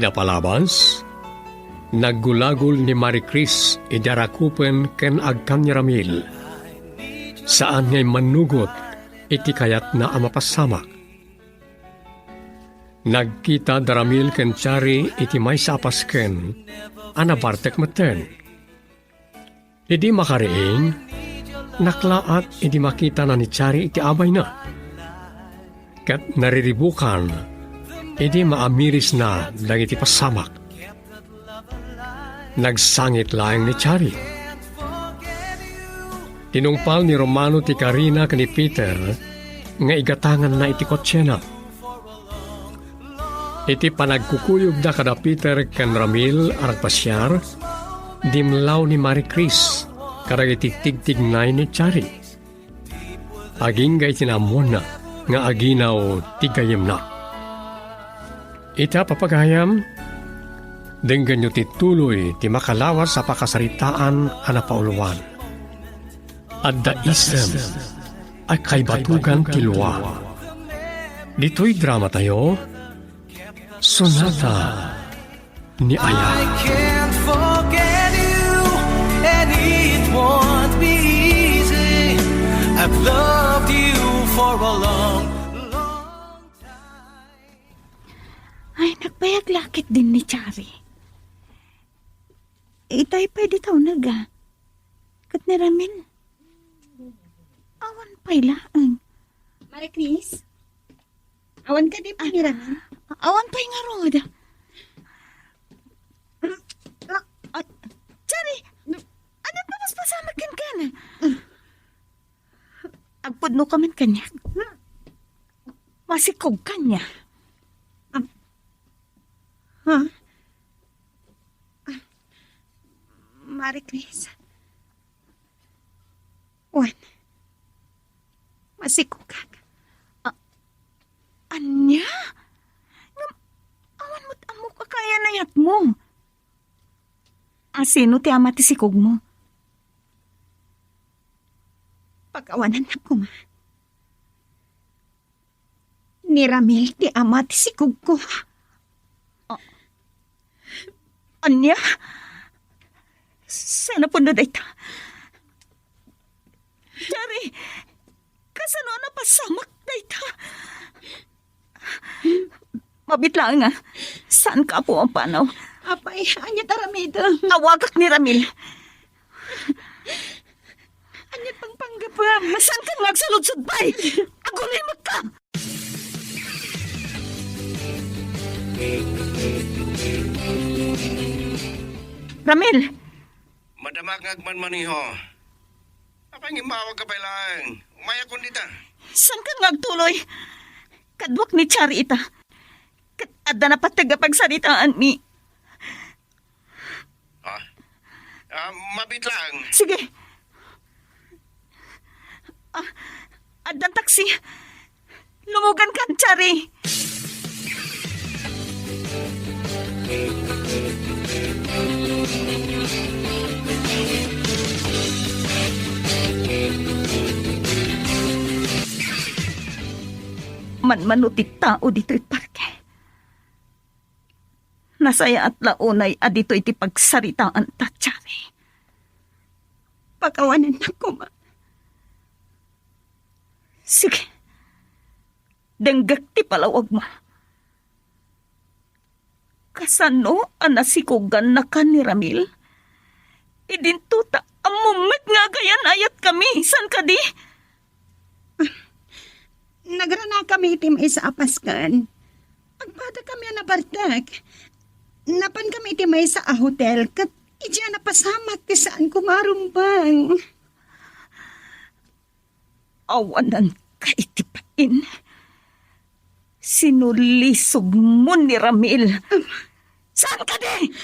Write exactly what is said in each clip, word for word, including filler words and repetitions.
Napalabas, naggulagol ni Marie Chris idi arakupen ken agkan ni Ramil. Saan nga immannugot iti kayatna a mapasamak. Nagkita da Ramil ken Chari iti maysa a pasken a nabartek metten. Idi makariing, naklaat idi makitana ni Chari iti abayna. Ket nariribukan idi maamirisna dagiti pasamak. Nagsangit laeng ni Chari. Tinungpal ni Romano ti karina ken ni Peter nga igatanganna iti kotsena. Iti panagkukuyogda kada Peter ken Ramil a nagpasiar, dimlaw ni Marie Chris kadagiti tigtignay ni Chari. Agingga iti naammoanna nga aginaw ti gayyemna. Ita, papagayam, denggenyo ti tuloy ti makalawas a pakasaritaan a napauluan. Adda isem a kaibatugan ti lua. Ditoy dramatayo, Sonata ni Aya. I can't forget you, and it won't be easy. I've loved you for a long, long time. Ay, nagbayag la ketdin ni Chari. Itay pay dita uneg, a. Ket ni Ramil, awan pay laeng. Marie Chris? Awan kadi pay ni Ramil? Awan pay ngarud. Ah, ah, Chari, ania ti napaspasamak kenka? Agpudno ka man kaniak. Masikog ka ania. Ah. Ha? Ah. Marie Chris. Wen. Masikog ka. Ah, ania? Ngem, awan met ammok a kayan-ayatmo. A, sino ti ama ti sikogmo? Pakawanannak koma. Ni Ramil ti ama ti sikogko. A-, ania? Saan a pudno dayta? Chari, kasano a napasamak dayta? Mabit laeng, a. Saanka a pumapanaw. Apay, ania ti aramidem? Awagak ni Ramil. Ania ti pangpanggepem? Saanka nga agsaludsod pay? Agulimekka! Ramil! Madamak nga agmanmaneho. Apay nga immawagka pay laeng? Umayakon dita. Saanka nga agtuloy? Kaduak ni Chari ita. Ket adda napateg a pagsaritaanmi. Ha? Ah, mabit laeng. Sige. Ah, addan taksi. Lumugankan, Chari. Manmano ti tao ditoy parke. Nasayaat la unay a ditoy ti pagsaritaanta, Chari. Pakawanannak koma. Sige. Denggek ti palawagmo. Kasano a nasikogannaka ni Ramil? Idinto ta ammom met nga agayan-ayatkami, saan kadi? Nagranakami iti maysa a pasken. Agpadakami a nabartek. Napankami iti maysa a hotel ket idiay a napasamak ti saanko nga arumbeng. Awananka iti bain. Sinulisogmo ni Ramil. Saan kadi?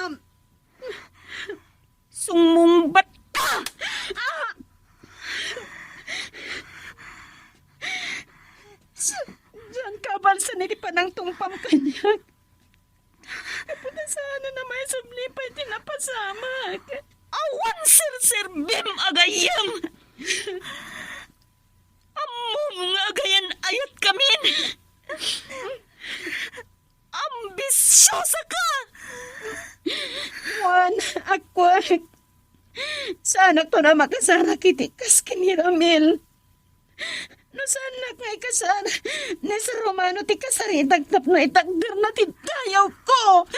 Um, Sumungbatta! Ah! Sa-, dianka abansan iti panangtungpam kaniak. Gapu ta saan a maisubli pay ti napasamak. Awan serserbim a gayyem! Ammom nga agayan-ayatkamin! Am, Ambisyosa ka! Juan, Aqua, saanakton a makasarak iti kas ken ni Ramil. No saannak nga ikasar, ni Sir Romano ti kasaritak tapno itakderna ti dayawko.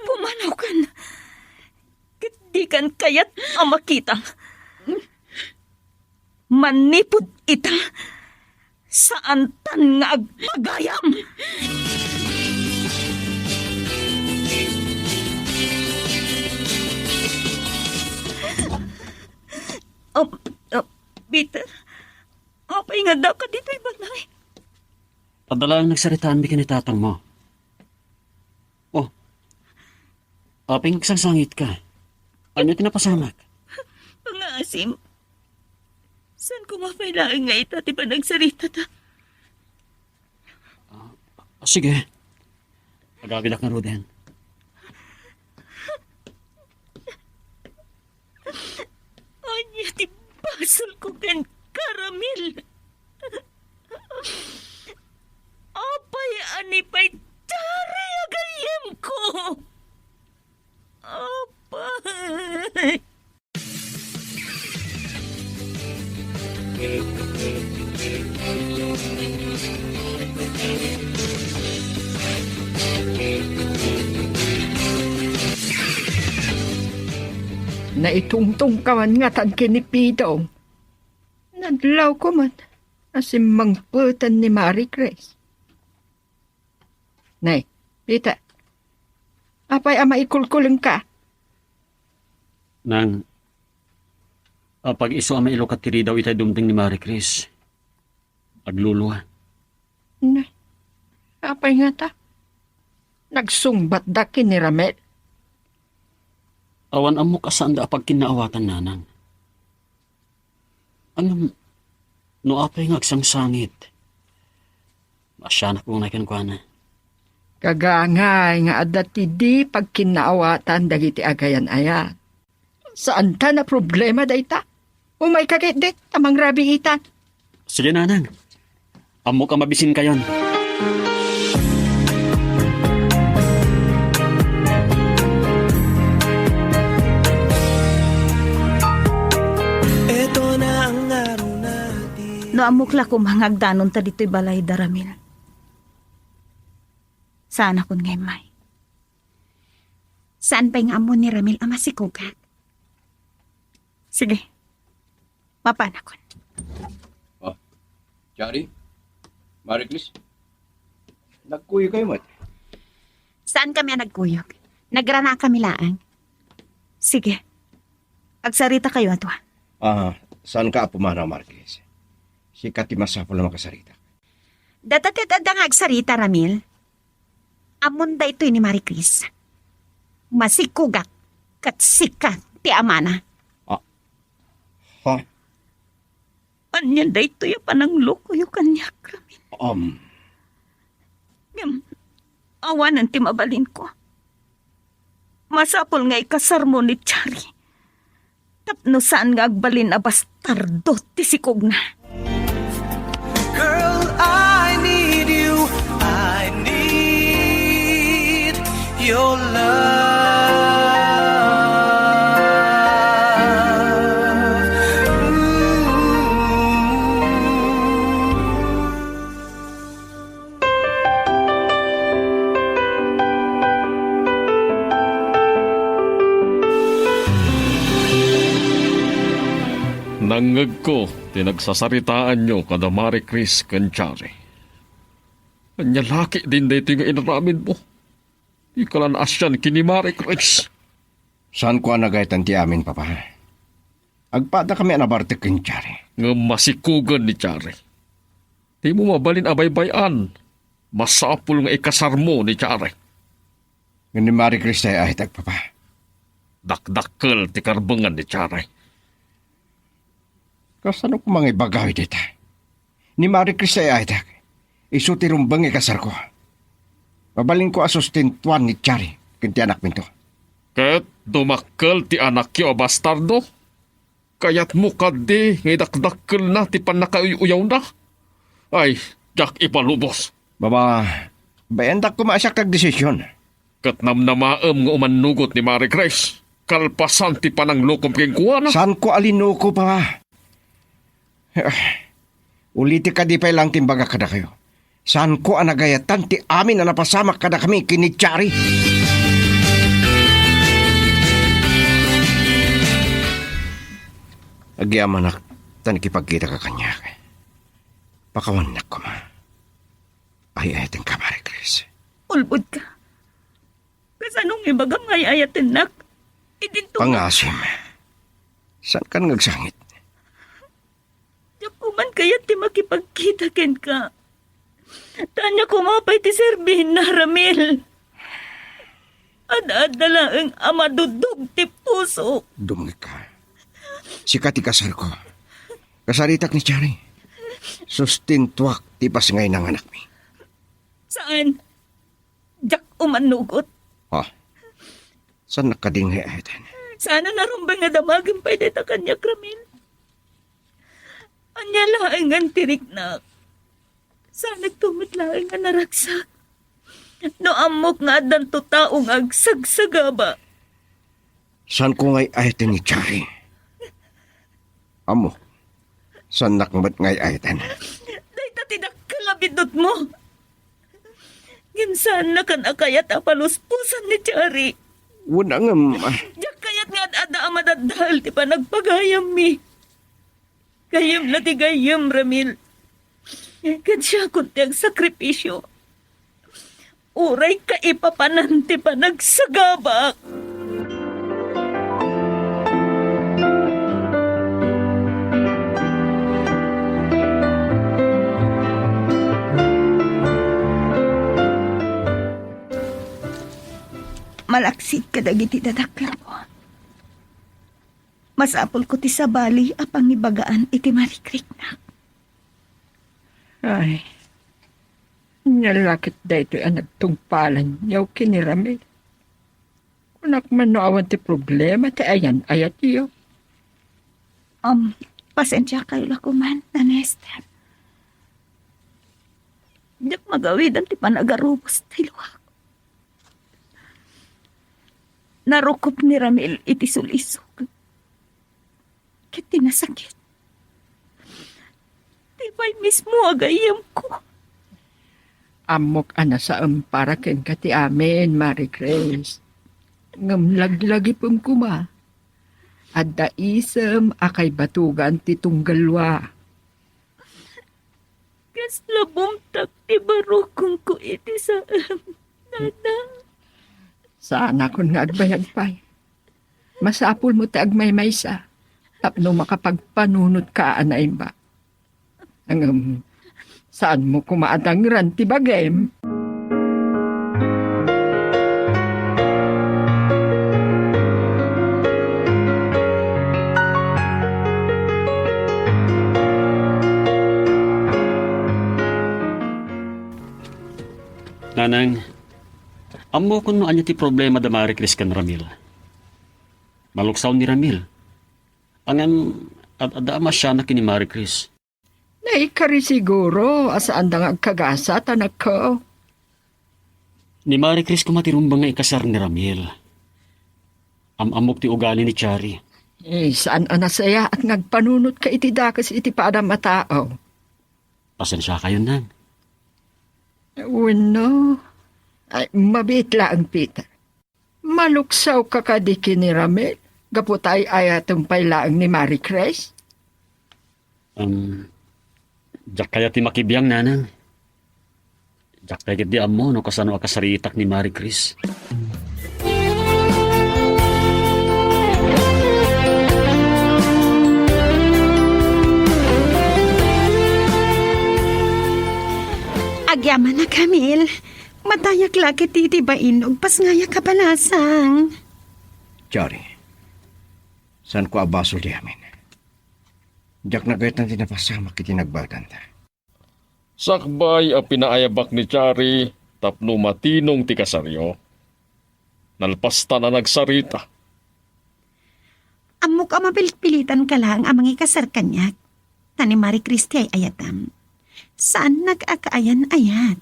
Pumanawkan, ket dikan kayat a makita. Manipud ita, saantan nga agpagayam. Um, uh, Peter, apay nga adda ka ditoy balay? Adda laeng nagsaritaanmi ken ni tatangmo. Oh, apay nga agsangsangitka? Ania ti napasamak? Pangaasim, saan ko nga pay laeng nga ita ti panagsaritata? Ah, sige. Agabidak ngaruden. Ania ti basolko kenka, Ramil? Apay a ni pay Chari a gayyemko? Apay. Naitungtong ka man ngatan ken ni Pidong. Nadlawko man a simmangpeten ni Marie Grace. Nay, Peter, apay a maikulkulengka? Nang, apag-isu a mailukat ti ridaw itay dumteng ni Marie Grace, aglulua. Nay, apay ngata? Nagsungbatda ken ni Ramel? Awan ammok a saanda a pagkinnaawatan, nanang. Ngem no apay nga agsangsangit, maasianak unay kenkuana. Kagangay nga adda ti di pagkinnaawatan dagiti agayan-ayan. Saanta a problema dayta. Umayka ketdi ta mangrabiitan. Sige, nanang. Ammok a mabisinkayon. No ammok la koma nga agdanonta ditoy balay da Ramil, saanakon nga immay. Saan pay nga ammo ni Ramil a masikogak? Sige. Mapanakon. Oh, Chari? Marie Grace? Nagkuyogkayo met? Saankami a nagkuyog. Nagranakami laeng. Sige. Agsarita kayo, Atua. Ah, saanka a pumanaw, Marie Grace? Sika ti masapul a makasarita. Data ti adda nga agsarita, Ramil. Ammon daytoy ni Marie Grace. Masikogak ket sika ti amana. Ah. Ha? Ania daytoy a pananglokoyo kaniak, Ramil? Um. Ngem, awanen ti mabalinko. Masapul nga ikasarmo ni Chari. Tapno saan nga agbalin a bastardo ti sikogna. Girl, I need you. I need your love. Mm. Nangngegko ti nagsasaritaanyo kada Marie Grace ken Chari. Ania la ketdin daytoy nga inaramidmo? Dika la naasian ken ni Marie Grace. Saanko a nagaytan ti amin, Papa. Agpadakami a nabartek ken Chari. Ngem masikogen ni Chari. Dimo mabalin a baybay-an. Masapul nga ikasarmo ni Chari. Ngem ni Marie Grace ti ay-ayatek, Papa. Dakdakkel ti karbengan ni Chari. Kasano koma nga ibagayo dayta? Ni Marie Grace ti ay-ayatek. Isu ti rumbeng nga ikasarko. Mabalinko a sustentuan ni Chari ken ti anakminto. Ket dumakkel ti anakyo a bastardo? Kayatmo kadi nga idakdakkelna ti pannakauy-uyawna? Ay, diak ipalubos. Baba, Bayandak koma a siak nagdesisyon. Ket namnamaem nga umannugot ni Mari Grace, kalpasan ti pananglukom kenkuana. Saanko a linuko, Papa. Uliti kadi pay laeng ti imbagak kadakayo. Saanko a nagayatan ti amin a napasamak kadakami ken ni Chari. Agyamanak ta nakipagkitaka kaniak. Pakawannak koma. Ay-ayatenka, Mari Grace. Ulbodka. Kasano nga ibagam nga ay-ayatennak? Idinto nga Pangasim. Saankan nga agsangit? Diak man kayat ti makipagkita kenka. Ta ania koma pay ti serbina, Ramil? Ad-adda laeng a madudog ti pusok. Dumngegka. Sika ti kasarko. Kasaritak ni Chari. Sustentuak ti pasngay nga anakmi. Saan? Diak umannugot. Ha? Saannak kadi nga ay-ayaten? Saan a narumbeng nga damagem pay dayta kaniak, Ramil? Ania laengen ti riknak? Saanakto met laeng a naragsak no ammok nga addanto tao nga agsagsagaba. Saanko nga ay-ayaten ni Chari. Ammok, saannak met nga ay-ayaten. Dayta ti dakkel a biddutmo. Ngem saannakan a kayat a palusposan ni Chari. Wen, ngem, ah. Diak kayat nga ad-adda a madaddael ti panagpagayammi. Gayyem la ti gayyem, Ramil. Ket siakon ti agsakripisio. Uray kaipapanan ti panagsagabak. Malaksid kadagiti dadakkelmo. Masapulko ti sabali a pangibagaan iti marikriknak. Ay, ania la ket daytoy a nagtungpalanyo ken ni Ramil? Kunak man no awan ti problema ti ayan-ayatyo. Um, pasensiakayo la koma, Nana Esther. Diak magawidan ti panagarubos ti luak. Narukop ni Ramil iti sul-isog. Ket ti nasakit, ti pay mismo a gayyemko. Ammok a nasaem para kenka ti amin, Mari Grace. Ngem laglagipem koma. Adda isem a kaibatugan ti tunggalwa. Kasla bumtak ti barukongko iti saem, Nana. Saanakon nga agbayag pay. Masapulmo ti agmaymaysa tapno makapagpanunotka a naimbag. Ngem, saanmo koma a dangran ti bagim? Nanang, ammokon no ania ti problema da Mari Chris ken Ramil. Maluksaw ni Ramil. Ngem, ad-adda a masianak ken ni Mari Chris. Naikari siguro a saanda nga agkagasat, anakko. Ni Mari Chris koma ti rumbeng nga ikasar ni Ramil. Am-ammok ti ugali ni Chari. Eh, saan a nasayaat nga agpanunotka iti dakes iti padam a tao? Pasensiakayon, Nang. Wenno, ay, mabiit laeng, Peter. Maluksawka kadi ken ni Ramil gapu ta ay-ayatem pay laeng ni Mari Chris? Um, diak kayat ti makibiang, Nanang. Diak pay ketdi ammo no kasano a kasaritak ni Mari Chris. Agyamanak, Ramil. Matayak la ket iti bain no agpasngayak a balasang. Chari, saanko a basol ti amin. Diak nagayatan ti napasamak iti nagbaadanta. Sakbay a pinaayabak ni Chari tapno matinong ti kasaryo, nalpastan a nagsarita. Ammok a mapilpilitanka laeng a mangikasar kaniak. Ta ni Mari Chris ti ay-ayatam. Saannak a kaayan-ayat.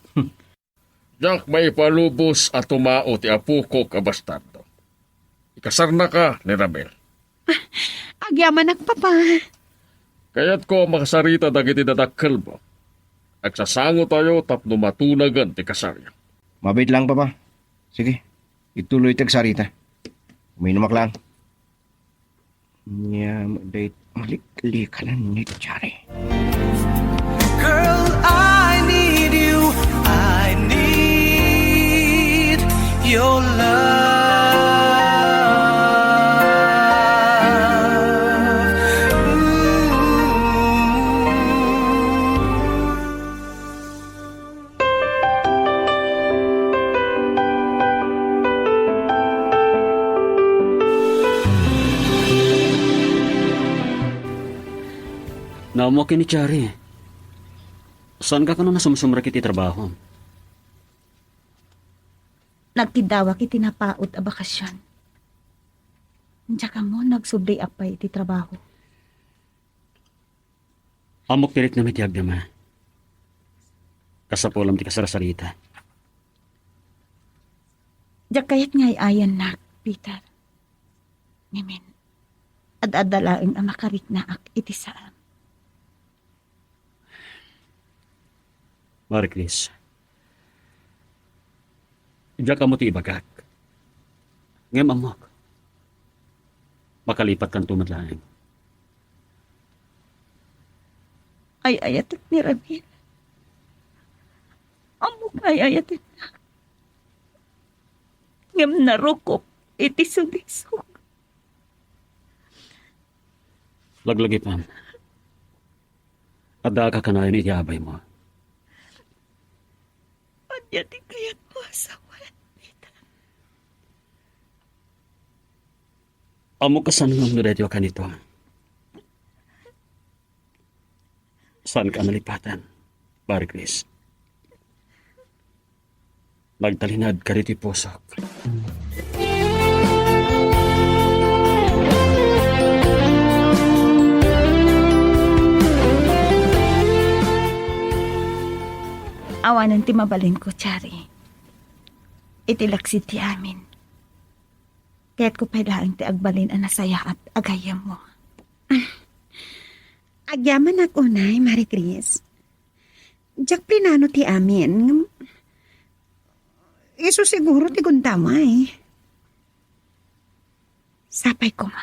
Diak maipalubos a tumao ti apokok a bastardo. Ikasarnaka ni Ramil. Agyamanak, Papa. Kayatko a makasarita dagiti dadakkelmo. Agsasangotayo tapno matunagen ti kasaryo. Mabiit lang, Papa. Sige, ituloy ti agsarita. Uminumak lang. Nia, dayta, maliklikanan ni Chari. Girl, I need you. I need your love. Ooh. Naammoak ken ni Chari. Saanka kano nasumsumrek iti trabaho? Nagkiddawak iti napaut a bakasion. Diak ammo no agsubli apay iti trabaho. Ammok ti riknam iti agdama. Kasapulam ti kasarsarita. Diak kayat nga ay-ayannak, Peter. Ngem, ad-adda laeng a makariknaak iti saam. Marie Chris, diak ammo ti ibagak. Ngem ammok, makalipatkanto met laeng. Ay-ayatek ni Ramil. Ammok nga ay-ayatennak. Ngem narukop iti sulisok. Laglagipem. Addaak a kanayon iti abaymo. Ania ti kayatmo a sawen, Peter? Ammok a saan nga umno daytoy a kanito. Saanka a nalipatan, Marie Chris. Nagtalinaed kaditoy pusok. Awanen ti mabalinko, Chari. Iti laksid ti amin, kayatko pay laeng ti agbalin a nasayaat a gayyemmo. Agyamanak unay, Marie Chris. Diak plinano ti amin, ngem isu siguro ti gundaway. Sapay koma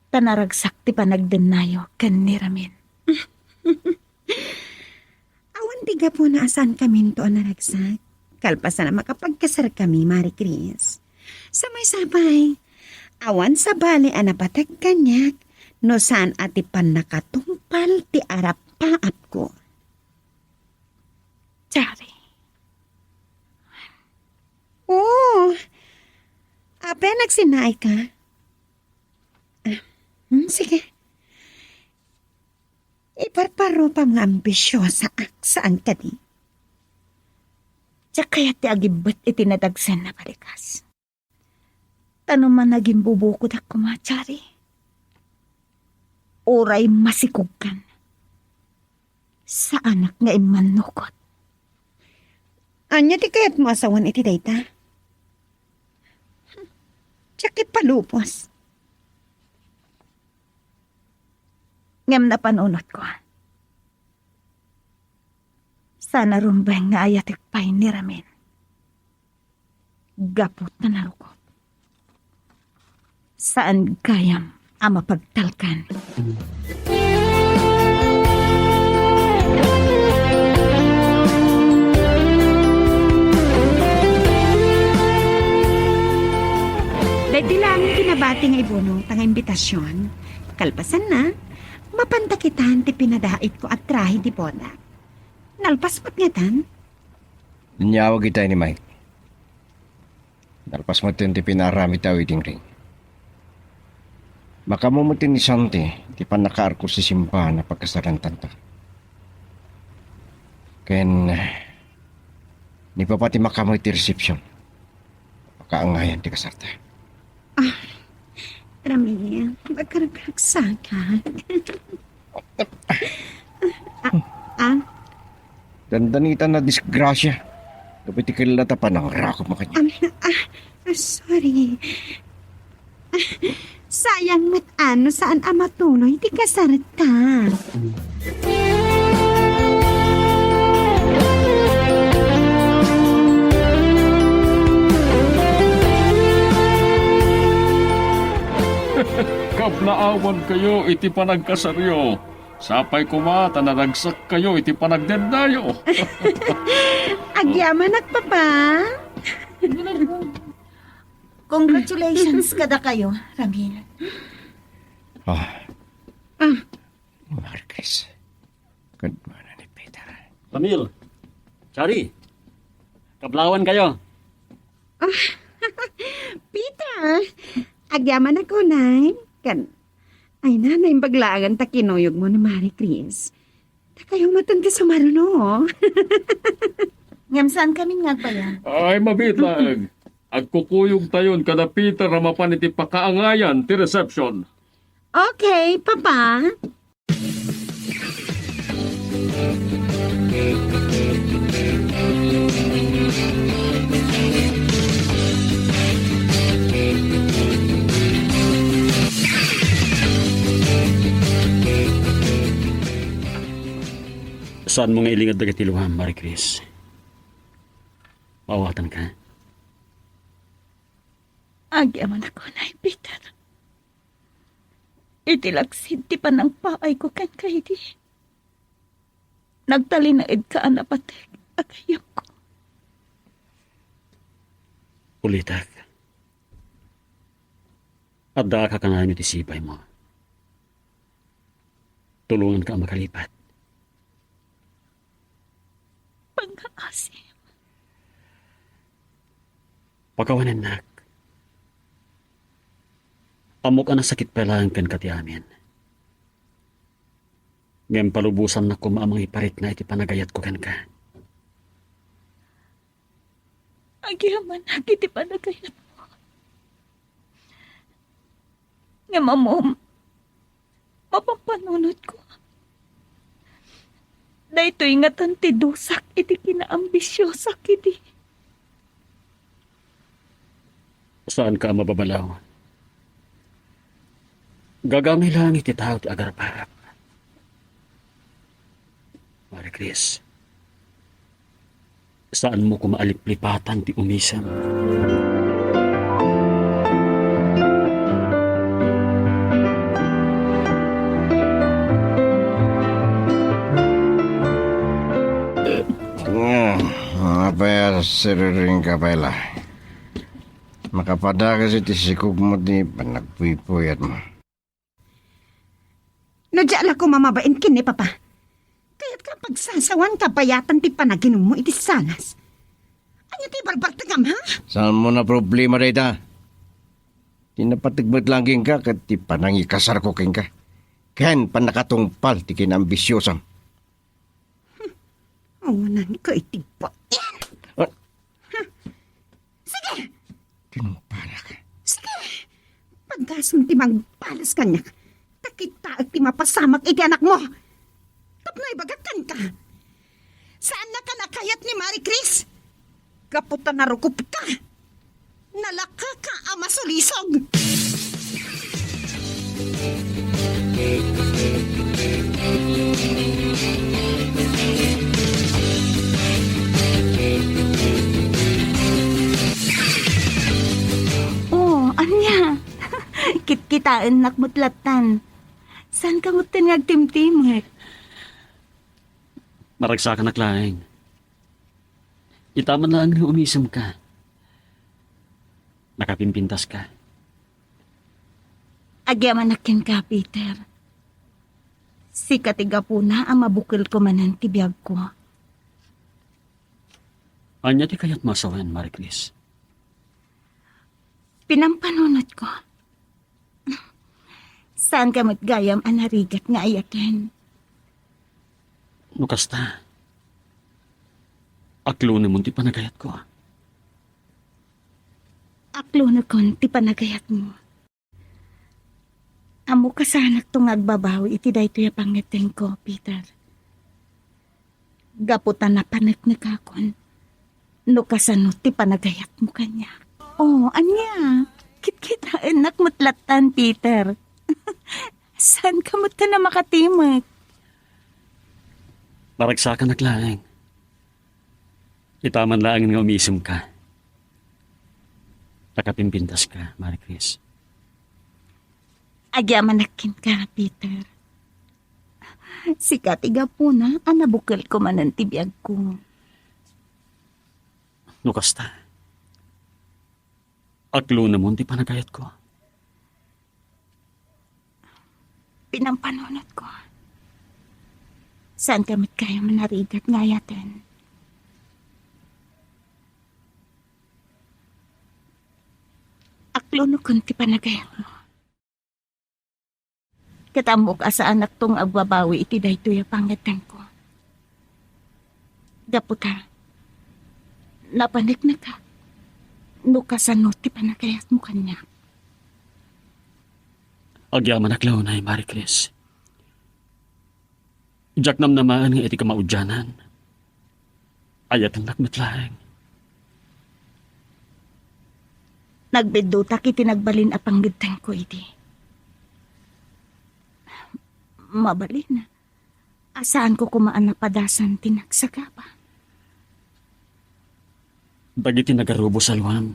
ta naragsak ti panagdennayo ken ni Ramil. Awan ti gapuna a saankaminto a naragsak, kalpasan a makapagkasarkami, Marie Chris. Sa maysa pay, awan sabali a napateg kaniak no saan a ti pannakatungpal ti arap-paapko. Chari. Oo. Apay, nagsinnaayka? Ah, hmm, sige. Iparparupam nga ambisiosaak, saan kadi? Diak kayat ti agibbet iti nadagsen a balikas. Ta no managimbubukodak koma, Chari, uray masikogkan, saanak nga immannukot. Ania ti kayatmo a sawen iti dayta? Diak ipalubos. Ngem napanunotko. Saan a rumbeng nga ayatek pay ni Ramil. Gapu ta narukop. Saan gayam a mapagtalkan. Daytoy laeng ti nabati nga ibunongta nga imbitasion. Kalpasanna, mapanta kitan ti pinadaitko a trahe de boda. Nalpas met ngatan? Inyawag itay ni Mike. Nalpas met ti pinaaramid ti wedding ring. Makaammo met ni Santi ti pannakaarko ti simbahan a pagkasarantanto. Ken ni Papa ti makaammo iti resepsiyon. Pakaangayan ti kasarta. Ah, Ramil, agkaragkaragsakan. Ah, ah. Dandanitan a disgrasya. Tapno iti kella ta panangrakup makanyan. Am, ah, ah, sorry. Ah, sayang met no saan a matuloy ti kasarta. Kabnaawankayo iti panagkasaryo. Sapay koma ta naragsak kayo iti panagdeddayo. Agyamanak, Papa. Congratulations kadakayo, Ramil. Ah. Ah. Marquez. Kadwana ni Peter. Ramil. Chari. Kabnaawankayo. Ah, Peter, agyamanak unay. Kan, ay, na, naimbag laengen ta kinuyogmo ni Marie Chris. Dakayo met ti sumaruno. Ngem saan kami nga agbayag? Ay, mabiit laeng. Agkukuyogtayon kada Peter a mapan iti pakaangayan ti reception. Okay, Papa. Saanmo nga ilinged dagiti luam, Marie Chris? Maawatanka? Agyamanak unay, Peter. Iti laksid ti panangpaayko kenka idi, nagtalinaedka a napateg a gayyemko. Ulitek, addaak a kanayon iti sipaymo. Tulonganka a makalipat. Pangngaasim. Pakawanennak. Ammok a nasakit pay laeng kenka ti amin. Ngem palubosannak koma a mangiparikna iti panagayatko kenka. Agyamanak iti panagayatmo. Ngem ammom, mapampanunotko. Daytoy ngatan ti dusak iti kinaambisiosak idi. Saanka a mababalaw. Gagamay laeng iti tao ti agarparak. Marie Chris, saanmo koma a liplipatan ti umisem. Ah, apay a siriring ka pay la? Makapadakes iti sikogmo ti panagpuypuyatmo. No diak la koma mabain ken ni Papa, kayatka a pagsasawan kabayatan ti panaginummo iti sanas. Ania ti ibalbartekam, ha? Saanmo a problema dayta? Ti napateg met laeng kenka ket ti panangikasarko kenka. Ken pannakatungpal ti kinaambisiosam. Awananka iti bain. Ah. Sige! Tinumpanak. Sige! Padasem ti mangbalas kaniak. Ta kitaek ti mapasamak iti anakmo. Tapno ibagak kenka, saannakan a kayat ni Marie Chris. Gapu ta narukopka. Nalakaka a masulisog. Oh, ania? Kitkitaennak met lattan. Saanka metten nga agtimtimek? Maragsakanak laeng. Ita man laeng nga umisemka. Nakapimpintaska. Agyamanak kenka, Peter. Sika ti gapuna a mabukelko manen ti biagko. Ania ti kayatmo a sawen, Marie Chris? Pinampanunotko. Saanka met gayam a narigat nga ayaten. No kasta, aklonemon ti panagayatko. Aklonekon ti panagayatmo. Ammok a saanakto nga agbabawi iti daytoy a pangngetenko, Peter. Gapu ta napaneknekakon, No kasano ti panagayatmo kaniak? Oh, ania? Kitkitaennak met lattan, Peter. Saanka met a makatimek? Maragsakanak laeng. Itaman laeng nga umisemka. Nakapimpintaska, Marie Chris. Agyamanak kenka, Peter. Sika ti gapuna a nabukelko manen ti biagko. No kasta, aklonamon ti panagayatko. Pinampanunotko. Saanka met gayam a narigat nga ayaten. Aklonakon ti panagayatmo. Ket ammok a saanakto nga agbabawi iti daytoy a pangngeddengko. Gapu ta, napaneknekak no kasano ti panagayatmo kaniak. Agyamanak la unay, Marie Chris. Diak namnamaen nga iti kamaudianan, ayatennak met laeng. Nagbiddutak iti nagbalin a pangngeddengko idi. Mabalin, a saanko koma a napadasan ti nagsagaba. Dagiti nagarubos a luam,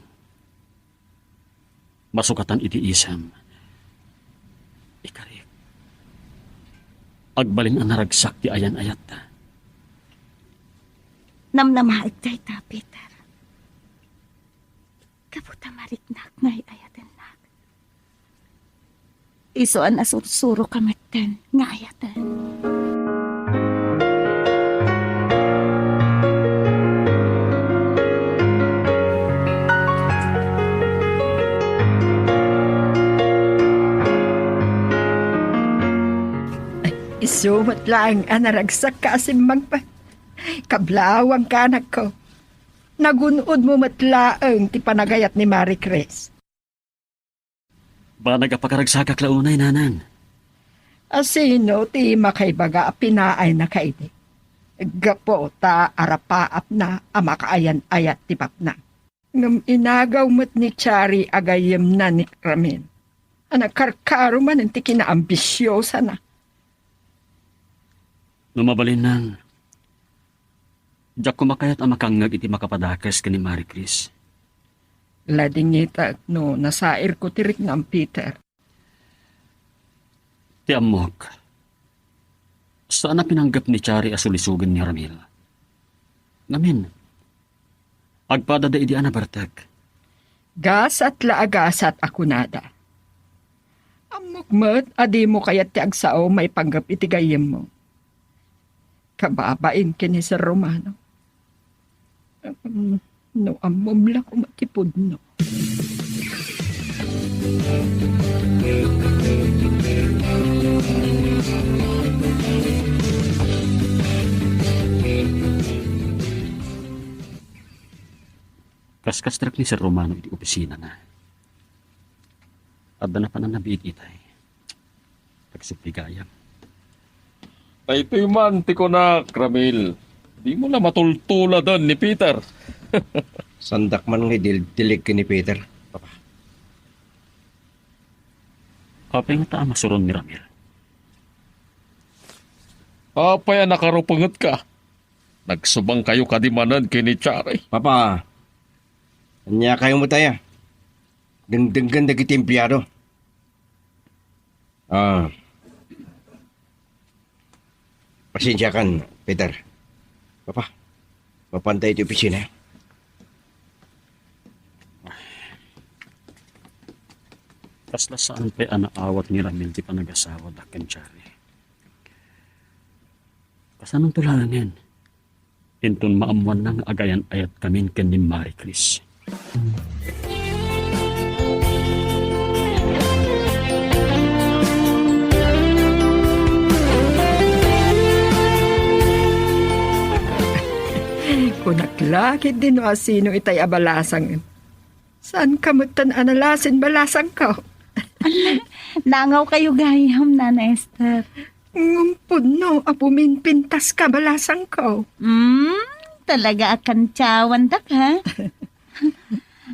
masukatan iti isem. Ikarik, agbalin a naragsak ti ayan-ayatta. Namnamaek dayta, Peter. Gapu ta mariknak nga ay-ayatennak. Isu a nasursuroka metten nga ayaten. Ay, isu met laeng a naragsakka a simmangpet. Kablaawanka, anakko. Nagun-odmo met laeng ti panagayat ni Marie Chris. Banag a pakaragsakak la unay, nanang. A sino ti makaibaga a pinaayna kaydi? Gapu ta arapaapna a makaayan-ayat ti bakna. Ngem inagaw met ni Chari a gayyemna ni Ramil. A nakarkaro manen ti kinaambisiosana. No mabalin, nang, diak koma kayat a makangngeg iti makapadakes ken ni Marie Chris. Ladingitek no nasairko ti riknam, Peter. Ti ammok, saan a pinanggep ni Chari a sulisogen ni Ramil. Ngamin, agpadada idi a nabertek. Gasat la a gasat a kunada. Ammok met a dimo kayat ti agsao maipanggep iti gayyemmo. Kababain ken ni Sir Romano. Mm, no ammom la koma ti pudno. Kaskastrek ni Sir Romano iti opisinana. Adda na panannabiit itay. Agsubli gayam. Daytoy man ti kunak, Ramil. Dimo la matultuladen ni Peter. Saandak man nga idildilig ken ni Peter, Papa. Apay ngata a masuron ni Ramil? Apay a nakarupengetka? Nagsubangkayo kadi manen ken ni Chari? Papa, ania kayo met aya? Dengdenggen dagiti empleyado. Ah. Pasensiakan, Peter. Papa, mapanta iti opisina. Kasla saan pay a naawat ni Ramil ti panagasawada ken Chari. Kasanonto laengen? Inton maammoanna nga agayan-ayatkamin ken ni Marie Chris. Kunak la ketdi no asino itay a balasang. Saanka metten a nalasin balasangko? Ala, nangawkayo gayam, Nana Esther. Ngem pudno a puminpintaska balasangko. Hmm? Talaga a kantiawandak, ha?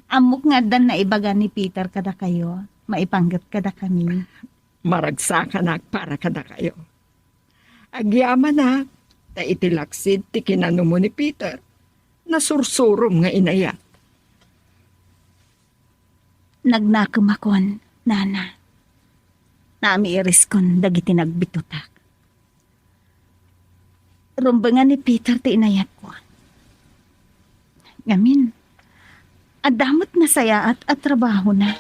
Ammok nga addan naibaga ni Peter kadakayo, maipanggep kadakami. Maragsakanak para kadakayo. Agyamanak, ta iti laksid ti kinanumo ni Peter, nasursurom nga inayat. Nagnakemakon, nana. Naamiiriskon dagiti nagbitutak. Rumbengan ni Peter ti inayatko. Ngamin, adda met nasayaat a trabahona.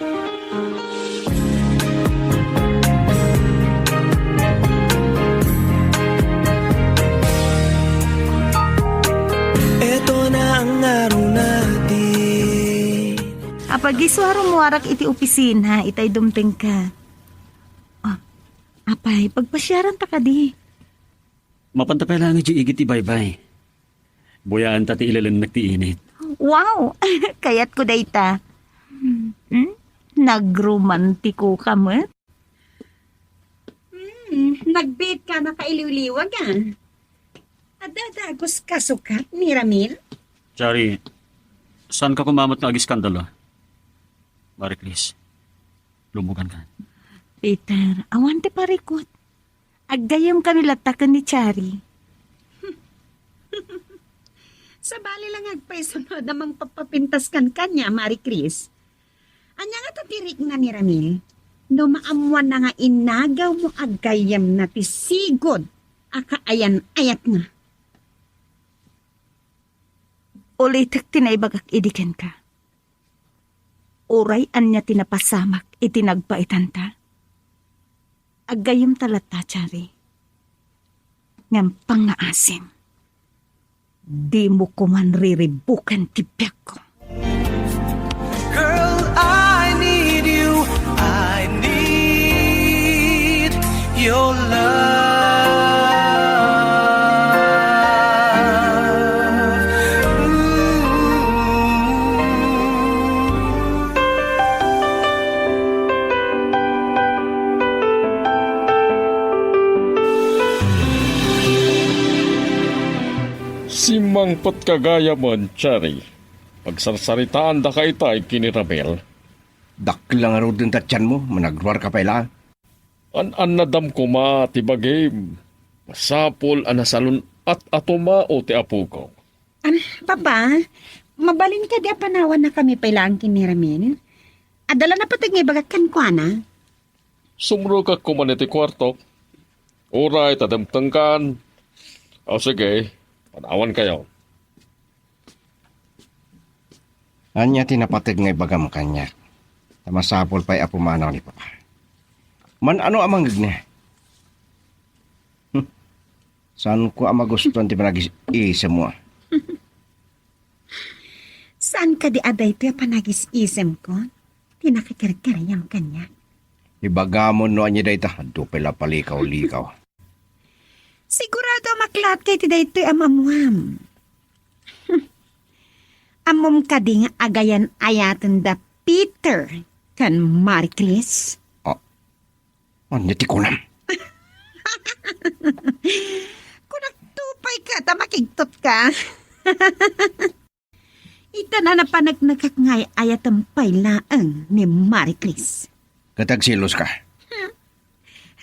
Eto na ang araw natin. Apag isu a rummuarak iti opisina, itay dumtengka. Oh, apay, pagpasiaranta kadi. Mapanta pay laeng idiay igid ti baybay. Buyaenta ti ilelennek ti init. Wow! Kayatko dayta. Hmm? Nagromantiko ka met? Hmm, nagbiit ka nakailiwliwag, ah. Adda dagus kasukat ni Ramil? Chari, saan ka kumamat nga agiskandalo? Marie Chris, lumugan ka. Peter, awan ti parikut. Aggayyem kami latta ken ni Chari. Sabali la nga agpaisunod a mangpapapintas kan kaniak, Marie Chris. Ania ngata ti rikna ni Ramil? No maammuanna nga inagawmo, aggayyemna ti sigud a kaayan-ayatna. Ulitek ti naibagak idi kenka. Uray ania ti napasamak iti nagbaetanta, aggayyemta latta, Chari. Ngem pangngaasim, dimo koman riribuken ti biagko. Girl, I need you. I need your love. Ooh. Simmangpetka gayamen, Chari. Pagsarsaritaandaka itay ken ni Ramil. Dakkel la ngaruden ti tianmo, managruarka pay la. An-annadam koma ti bagim. Masapul a nasalun-at a tumao ti apoko. Am, Papa, mabalin kadi a panawannakami pay laeng ken ni Ramil? Adda la napateg nga ibagak kenkuana. Sumrekak koman iti kuartok. Uray ta dimtengkan. O sige, panawankayo. Ania ti napateg nga ibagam kaniak? Ta masapul pay a pumanaw ni Papa. Man-ano a mangngegna? Hmm. Saanko a magustuan ti panagis-isemmo. Saan kadi a daytoy a panagis-isemko ti nakikerkeryam kaniak? Ibagamon no ania dayta, adu pay la palikaw-likaw. Sigurado a maklatka iti daytoy a maammuam. Ammom kadi nga agayan-ayaten da Peter ken Marie Chris? Ah, ania ti kunam? Kunak to pay ka ta makigtot ka. Ita na napaneknekak nga ay-ayatem pay laeng ni Marie Chris. Ket agselos ka? Hmm.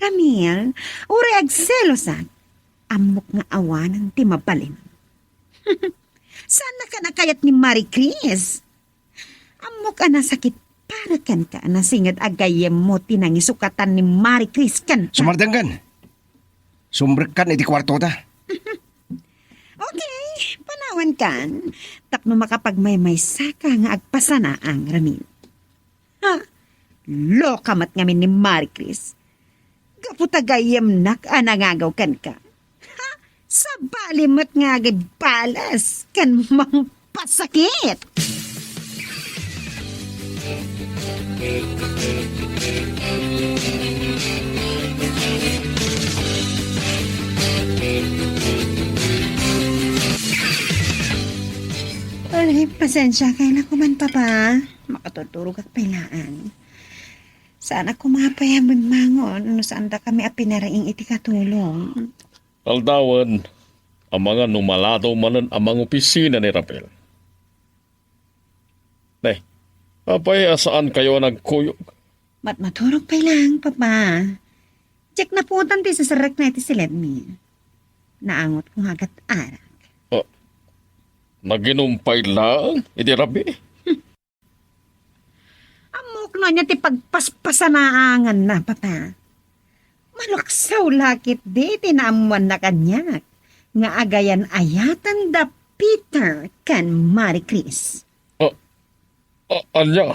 Ramil, uray agselosak, ammok nga awanen ti mabalin. Saannaka a kayat ni Marie Chris? Ammok a nasakit para kenka a nasinged a gayyemmo ti nangisukatan ni Marie Chris kenka. Sumardenggen! Sumrekkan iti kuartota. Okay, panawankan. Tapno makapagmaymaysaka nga agpasanaang, Ramil. Ha? Loka met ngamin ni Marie Chris. Gapu ta gayyemnak a nangagaw kenka. Ha? Sabali met nga agbalas ken mampasakit. Ay, pasensya, kayla ko man, Papa. Makaturturogak pay laeng. Saan a kumapay a bimmangon no saandakami a pinariing iti katulong. Aldawen, Amangan no maladaw manen a mangopisina ni Rafael. Ne, apay a saankayo a nagkuyog? Matmaturog pay lang, Papa. Diak naputan ti sasarrekna iti siledmi. Naangotko nga agat-arak. Ah, naginumpay lang iti rabii? Ammok no ania ti pagpaspasanaanganna, Papa. Maluksaw la ketdi ti naammoanna kaniak nga agayan-ayaten da Peter ken Marie Chris. Ah, ah, ania?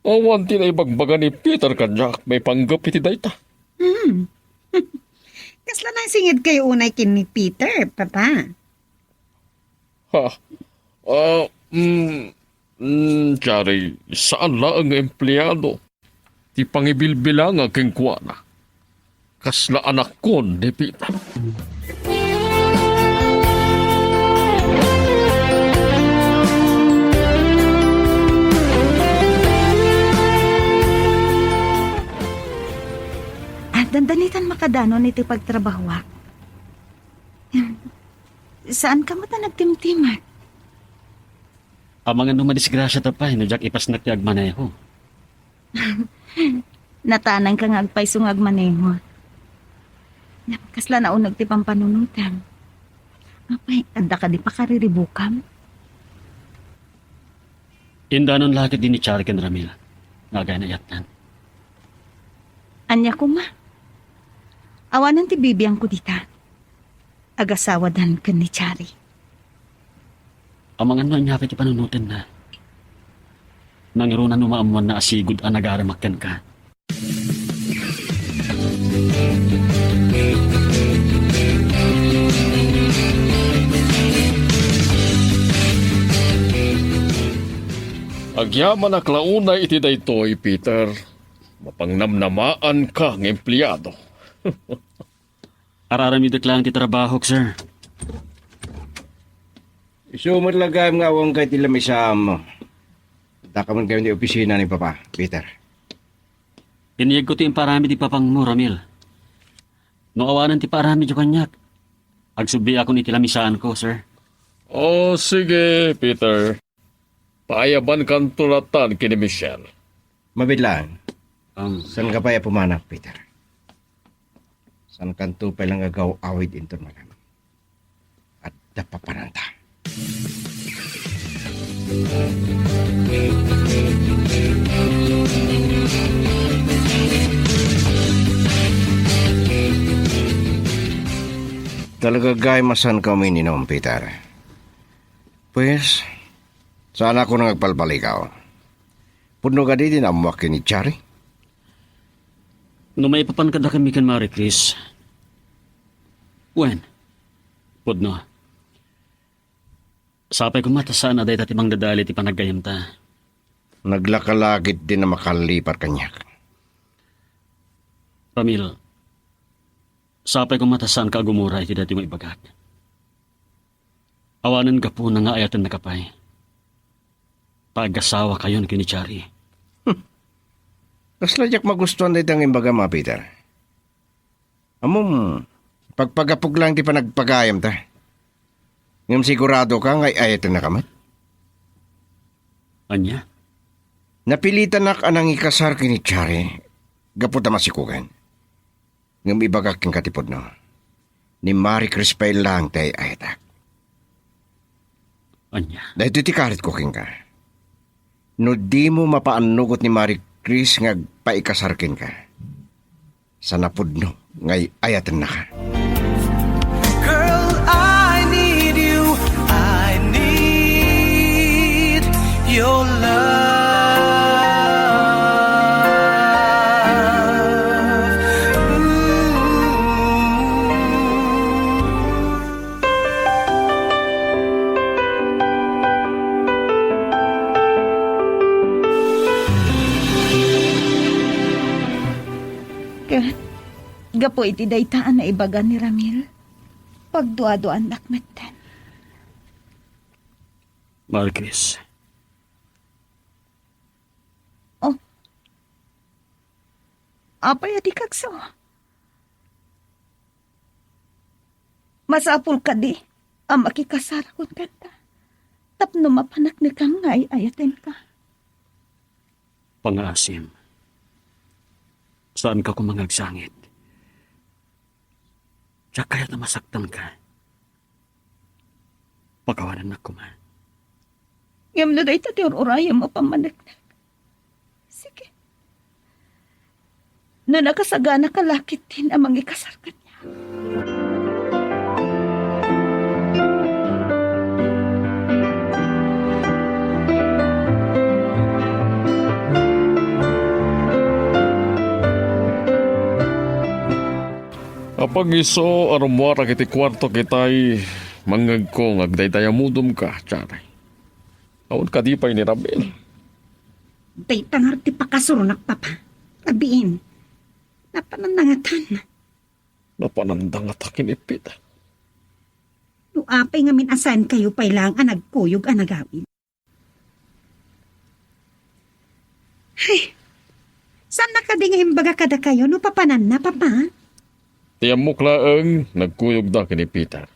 Awan ti naibagbaga ni Peter kaniak maipanggep iti dayta. Hmm. Kasla nasingedkayo unay ken ni Peter, Papa? Ha? Ah, mm, mm, Chari, saan laeng nga empleado ti pangibilbilangak kenkuana. Kasla anakkon ni Peter. At dandanitan makadanon iti pagtrabahoak. Saanka met a nagtimtimek? Amangan no madisgrasiata pay no diak ipasnek ti agmaneho. Natanangka nga agpayso nga agmaneho. Kasla nauneg ti pampanunotem. Apay, adda kadi pakariribukam? Indanon la ketdi ni Chari ken Ramil nga agayan-ayatnan. Ania koma? Awanen ti bibiangko dita. Agasawadan ken ni Chari. Amangan no ania pay ti panunotenna. Nangruna no maammoanna a sigud a nagaramak kenka. Agyamanak la unay iti daytoy, Peter. Mapangnamnamaanka nga empleado. Ar-aramidek laeng ti trabahok, sir. Isu met la gayam nga awanka iti lamisaan. Adda ka met gayam iti opisina ni Papa, Peter. Iniyegko ti imparamid ti papangmo, Ramil. No awanen ti paaramidyo kaniak, agsubbiakon iti lamisaanko, sir. O, sige, Peter. Paayabankanto latan ken ni Michelle. Mabiit laeng. Am. Saanka pay a pumanak, Peter. Saankanto pay la nga agaw-awid inton malam. Adda papananta. Talaga gayam a saanka umiinom, Peter. Pues, saanakon nga agpalpalikaw. Pudno kadi ti naammoak ken ni Chari? No maipapan kadakami ken Marie Chris, wen, pudno. Sapay koma ta saan a dayta ti mangdadali ti panaggayamta. Naglaka la ketdin a makallipar kaniak. Ramil, sapay koma ta saanka a gumura iti daytoy nga ibagak. Awanen gapuna nga ayatennaka pay. Ta agasawakayon ken ni Chari. Kasla diak magustuan dayta nga imbagam, a, Peter. Ammom, pagpagapok laeng ti panagpagayamta. Ngem siguradoka nga ay-ayatennaka met? Ania? Napilitanak a nangikasar ken ni Chari gapu ta masikogen. Ngem ibagak kenka ti pudno. Ni Marie Chris pay laeng ti ay-ayatak. Ania? Daytoy ti karitko kenka. No dimo mapaannugot ni Marie Chris nga agpaikasar kenka, sa napudno nga ay-ayatennaka. Girl, I need you. I need your love. Ooh. Ket gapu iti dayta a naibaga ni Ramil, pagduaduaannak metten. Marie Chris. Oh. Apay a di kagsu? Masapul kadi a makikasarakon kenka tapno mapaneknekan nga ay-ayatenka? Pangaasim, saanka koma nga agsangit. Diak kayat a masaktanka. Pakawanennak koma. Ngem no dayta ti ur-urayem a pammaneknek, sige. No nakasaganaka la ketdin a mangikasar kaniak. Apag isu a rummuarak iti kuartok itay, mangngegko nga agdaydayamudomka, Tiare. Awan kadi pay ni Rabiin? Dayta ngarud ti pakasuronak, Papa. Rabiin. Napananda ngatan. Napananda ngata ken ni Peter. No apay ngamin a saankayo pay laeng a nagkuyog a nagawid? Ay, saanna kadi nga imbaga kadakayo no papananna, Papa? Ti ammok laeng, nagkuyogda ken ni Peter.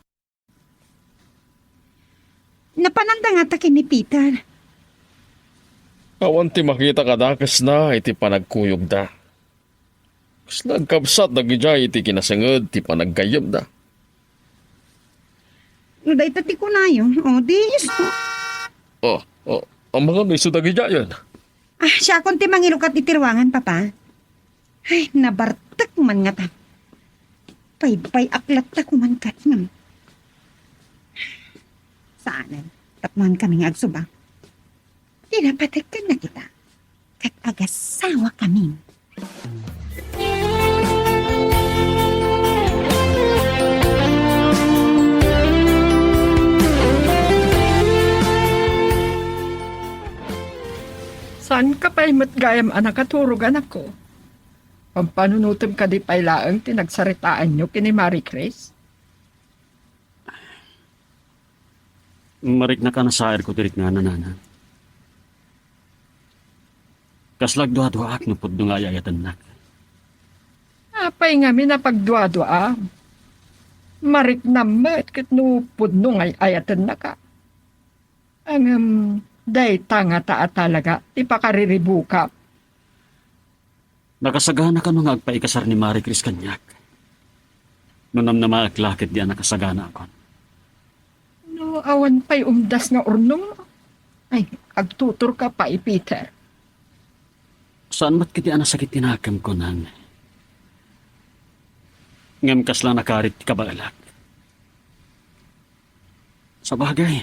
Napananda ngata ken ni Peter. Awan ti makita kadakesna iti panagkuyogda. Kasla agkabsat dagidiay iti kinasenged ti panaggayyemda. No dayta ti kunayo, o, di isu. O, o, amangan no isu dagidiayen? Ah, siakon ti mangilukat iti ruangan, Papa. Ay, nabartek man ngata. Paybay-ak latta koma kaniak. Saanen, tapno kami nga agsubang. Ti napateg ken nakita, ket agasawa kami. Saanka pay met gayam a nakaturog, anakko? Pampanunotem kadi pay laeng ti nagsaritaanyo ken ni Marie Chris? Mariknak a nasairko ti riknana, Nana. Kasla agduaduaak no pudno nga ay-ayatennak. Apay ngamin a pagduaduaam? Mariknam met ket no pudno nga ay-ayatennaka. Ngem dayta ngata a talaga ti pakariribukam. Nakasagana kano nga agpaikasar ni Marie Chris kaniak? No namnamaek la ketdi a nakasaganaakon. No awan pay umdas nga urnongmo, ay, agtuturka pay, Peter. Saan met ketdi a nasakit ti nakemko, Nan. Ngem kasla nakarit ti kabaelak. Sabagay,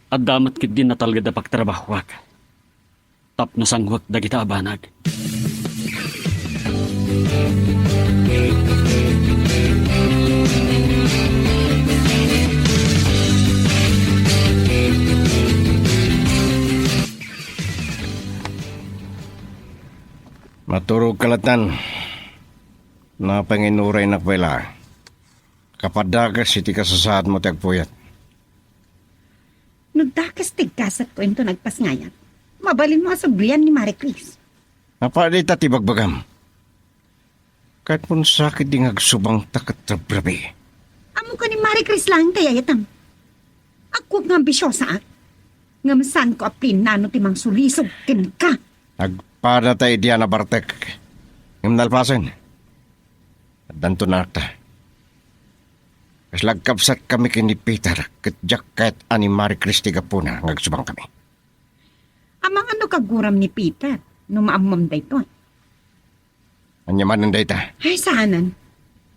adda met ketdi natalged a pagtrabahoak tapno sangoek dagita a banag. Maturogka lattan. Napay nga inuraynak pay la. Kapadakes iti kasasaadmo ti agpuyat. No dakes ti gasatko inton agpasngayam, mabalinmo a sublian ni Marie Chris. Apay dayta ti bagbagam? Ket no sakit di nga agsubangta ket rabrabii. Ammoka ni Marie Chris laeng ti ay-ayatem. Agkuak nga ambisyosaak. Ngem saanko a pinano ti mangsulisog kenka. Agpadata idi a nabartek. Ngem nalpasen, addanto nanakta. Kasla agkabsatkami ken ni Peter, ket diak kayat a ni Marie Chris ti gapuna nga agsubangkami. Amangan no kaguram ni Peter no maammom daytoy. Ania manen dayta? Ay, saanen.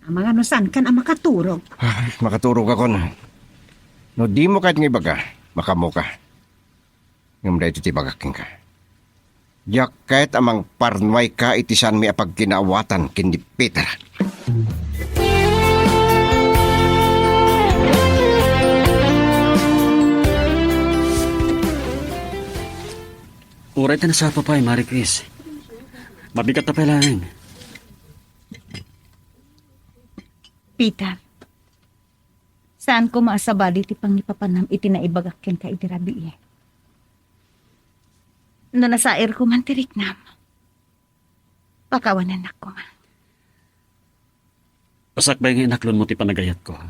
Amangan no saankan a makaturog. Ay, makaturogakon. No dimo kayat nga ibaga, makaammoka. Ngem daytoy ti ibagak kenka. Diak kayat a mangparnuayka iti saanmi a pagkinaawatan ken ni Peter. Uray ta nasapa pay, Marie Chris. Mabigat ta pay laeng. Peter, saan koma a sabali ti pangipapanam iti naibagak kenka idi rabii. No nasairko man ti riknam, pakawanennak koma. Sakbay nga inaklonmo ti panagayatko, ha?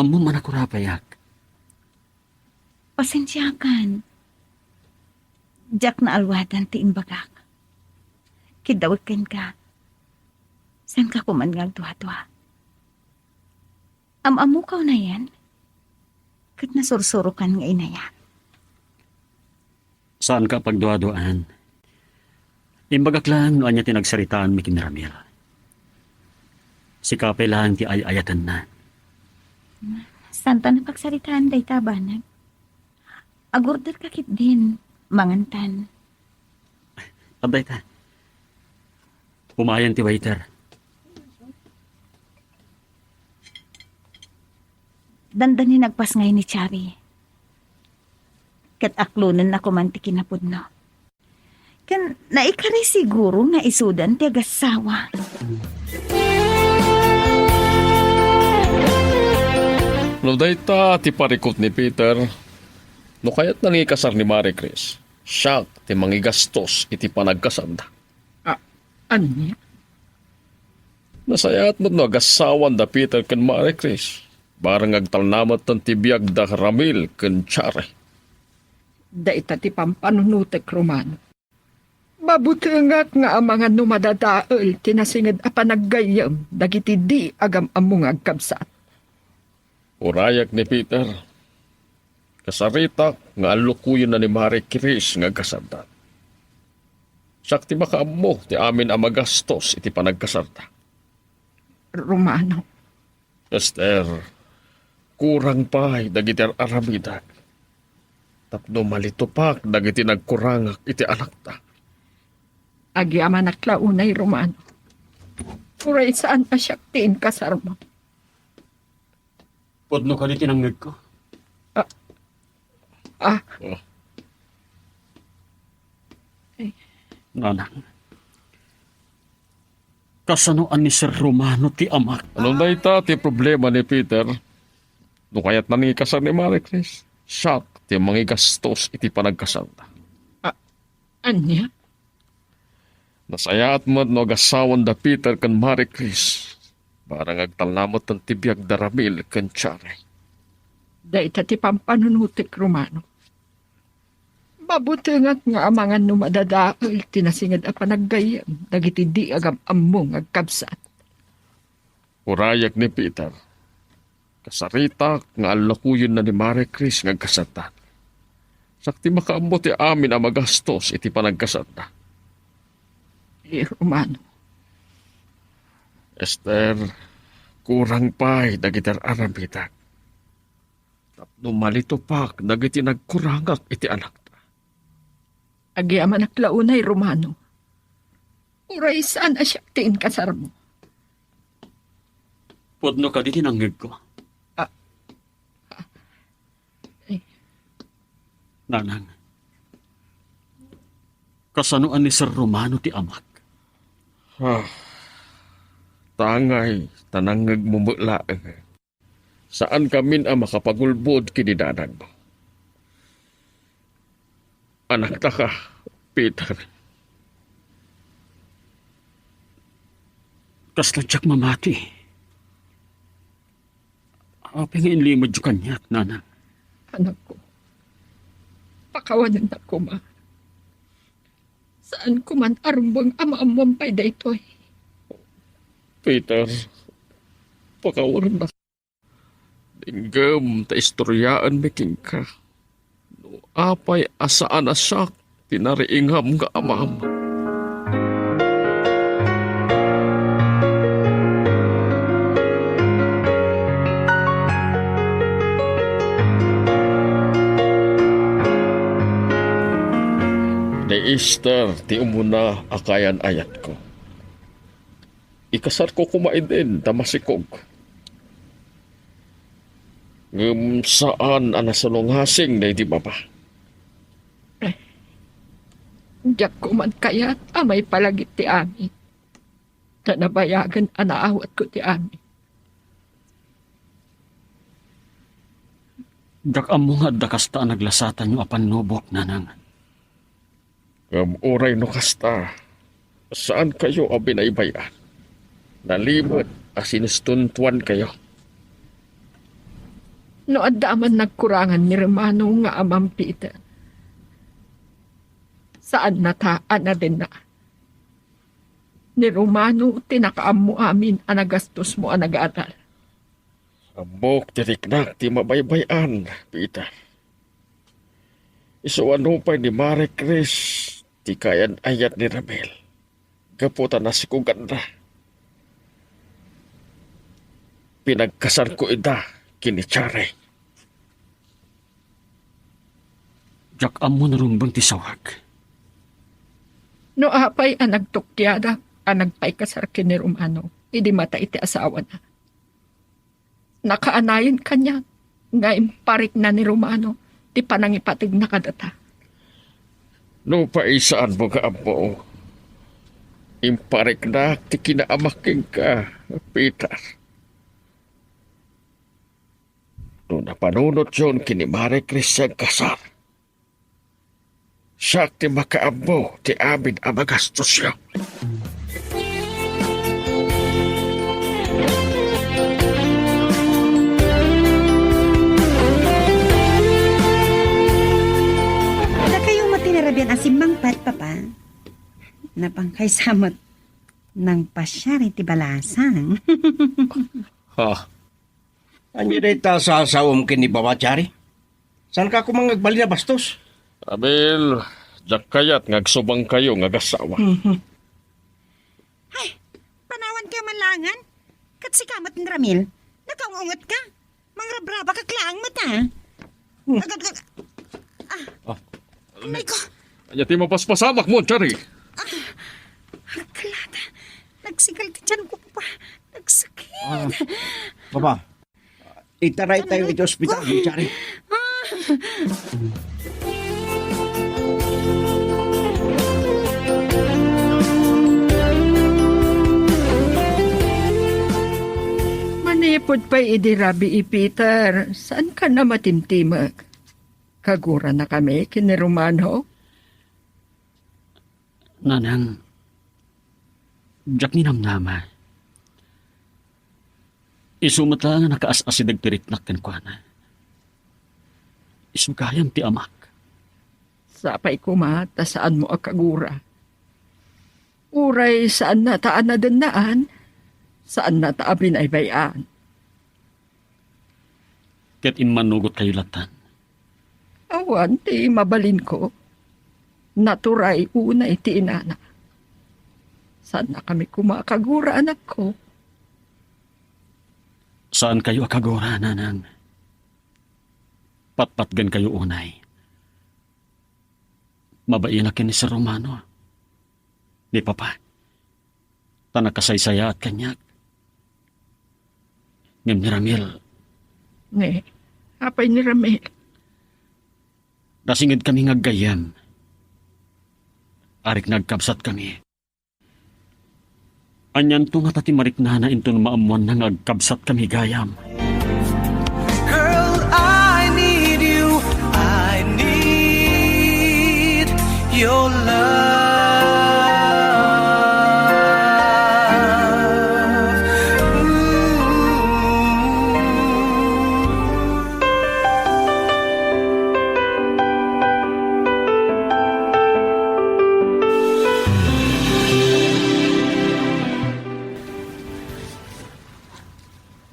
Ammom a nakurapayak. Pasensiakan. Diak naalwadan ti imbagak. Kiddawek kenka. Saanka koman nga agduadua. Am-ammoka unayen, ket nasursurokan nga inayat. Saanka a pagduaduaan. Imbagak laeng no ania ti nagsaritaanmi ken ni Ramil. Sika pay laeng ti ay-ayatenna. Saanta a pagsaritaan dayta a banag. Agorderka ketdin, mangantan. Adda ita. Umayen ti waiter. Dandani nagpasngay ni Chari. Ket aklonenna koman ti kinapudno. Ken naikari siguro nga isudan ti agassawa. No dayta ti parikut ni Peter, no kayatna nga ikasar ni Mare Chris, siak ti mangigastos iti panagkasarda. A-, ania? Nasayaat met no agassawan da Peter ken Mare Chris, barang agtalna metten ti biag da Ramil ken Chari. Dayta ti pampanunotek, Romano. Mabutengak nga amangan no madadael ti nasinged a panaggayyem dagiti di agam-ammo nga agkabsat. Urayak ni Peter, kasaritak nga allukoyenna ni Mare Chris nga agkasarda. Siak ti makaammo ti amin a magastos iti panagkasarda. Romano. Esther, kurang pay dagiti ar-aramidak tapno malitupak dagiti nagkurangak iti anakta. Agyamanak la unay, Romano. Uray saan a siak ti inkasarmo. Pudno kadi ti nangngegko? Ah. Ah. Oh. Eh. Nanang. Kasano a ni Sir Romano ti amak? No dayta ti problema ni Peter, no kayatna nga ikasar ni Mare Chris, siak ti mangigastos iti panagkasarda. Ah, ania? Nasayaat met no agassawan da Peter ken Mare Chris, barang agtalna metten ti biag da Ramil ken Chari. Dayta ti pampanunotek, Romano. Mabutengak nga amangan no madadael ti nasinged a panaggayyem dagiti di agam-ammo nga agkabsat. Urayak ni Peter, kasaritak nga allukoyenna ni Mare Chris nga agkasarda. Siak ti makaammo ti amin a magastos iti panagkasarda. Eh, Romano. Esther, kurang pay dagiti ar-aramidak tapno malitupak dagiti nagkurangak iti anakta. Agyamanak la unay, Romano. Uray saan a siak ti inkasarmo. Pudno kadi ti nangngegko? Ah. Eh. Nanang, kasano a ni Sir Romano ti amak? Ah, tangay, ta nangngegmo met laeng. Saankamin a makapagulbod ken ni nanangmo. Anaktaka, Peter. Kasla diak mamati. Apay nga inlimedyo kaniak, Nanang? Anakko, pakawanennak koma. Saanko man a rumbeng a maammoam pay daytoy. Peter, pakawanennak. Denggem ta istoryaenmi kenka no apay a saan a siak ti nariingam nga amam. Ni Esther ti umuna a kayan-ayatko. Ikasarko koma idin ta masikog. Ngem saan a nasalungasing daydi mama. Diak koman kayat a maipalagip ti amin. Ta nabayagen a naawatko ti amin. Diak ammo nga adda kasta a naglasatanyo a pannubok, Nanang. Ngem uray no kasta, saankayo a binaybay-an. Nalimed a sinustuntuankayo. No adda man nagkurangan ni Romano nga amam, Peter, saannata a nadenna. Ni Romano ti nakaammo amin a nagastosmo a nagadal. Ammok ti riknak ti mabaybay-an, Peter. Isu a nupay ni Marie Chris ti kaayan-ayat ni Ramil gapu ta nasikuganna. Pinagkasarko ida ken ni Chari. Diak ammo no rumbeng ti sawag. No apay a nagtukkiadak a nagpaikasar ken ni Romano idi matay ti asawana. Nakaanayon kaniak nga imparikna ni Romano ti panangipategna kadata. Nupay saanmo nga ammo, impariknak ti kinaamak kenka, Peter. No napanunotyon ken ni Marie Chris ti agkasar, siak ti makaammo ti amin a magastosyo. Dakayo met ti narabian a simmangpet, Papa. Napangkaysa met nangpasiar iti balasang. Ha? Ania dayta a sasawem ken ni Papa Chari? Saanka koma nga agbalin a bastos? Ramil, diak kayat nga agsubangkayo nga agasawa. Mhm. Ay, panawanka man laengen? Ket sika met ni Ramil, nakaung-ungetka. Mangrabrabaka laeng met, a. Hmm. Agad, agad. Ah. Ah. Ammay ko. Ania ti mapaspasamak mo, Chari? Ah. Agkalata. Nagsigal ti tiyan ko, Papa. Nagsakit. Ah. Papa, itaraytayo iti ospital, Chari. Ah. Manipud pay idi rabii, Peter, saankan a matimtimek? Kaguranakami ken ni Romano? Nanang, diak ninamnama. Isu met la nga nakaas-asideg ti riknak kenkuana. Isu gayam ti amak. Sapay koma ta saanmo a kagura. Uray saannata a nadennaan, saannata a binaybay-an. Ket immannugotkayo lattan. Awan ti mabalinko. Naturay unay ti inana. Saannakami koma a kagura, anakko. Saankayo a kagura, nanang. Patpatgenkayo unay. Mabainak ken ni Sir Romano, ni Papa, ta nakasaysayaat kaniak. Ngem ni Ramil. Ni, apay ni Ramil? Nasingedkami nga aggayyem. Arik nagkabsatkami. Anianto ngata ti mariknana inton maammoanna nga agkabsatkami gayam? Girl, I need you. I need your love. Ooh.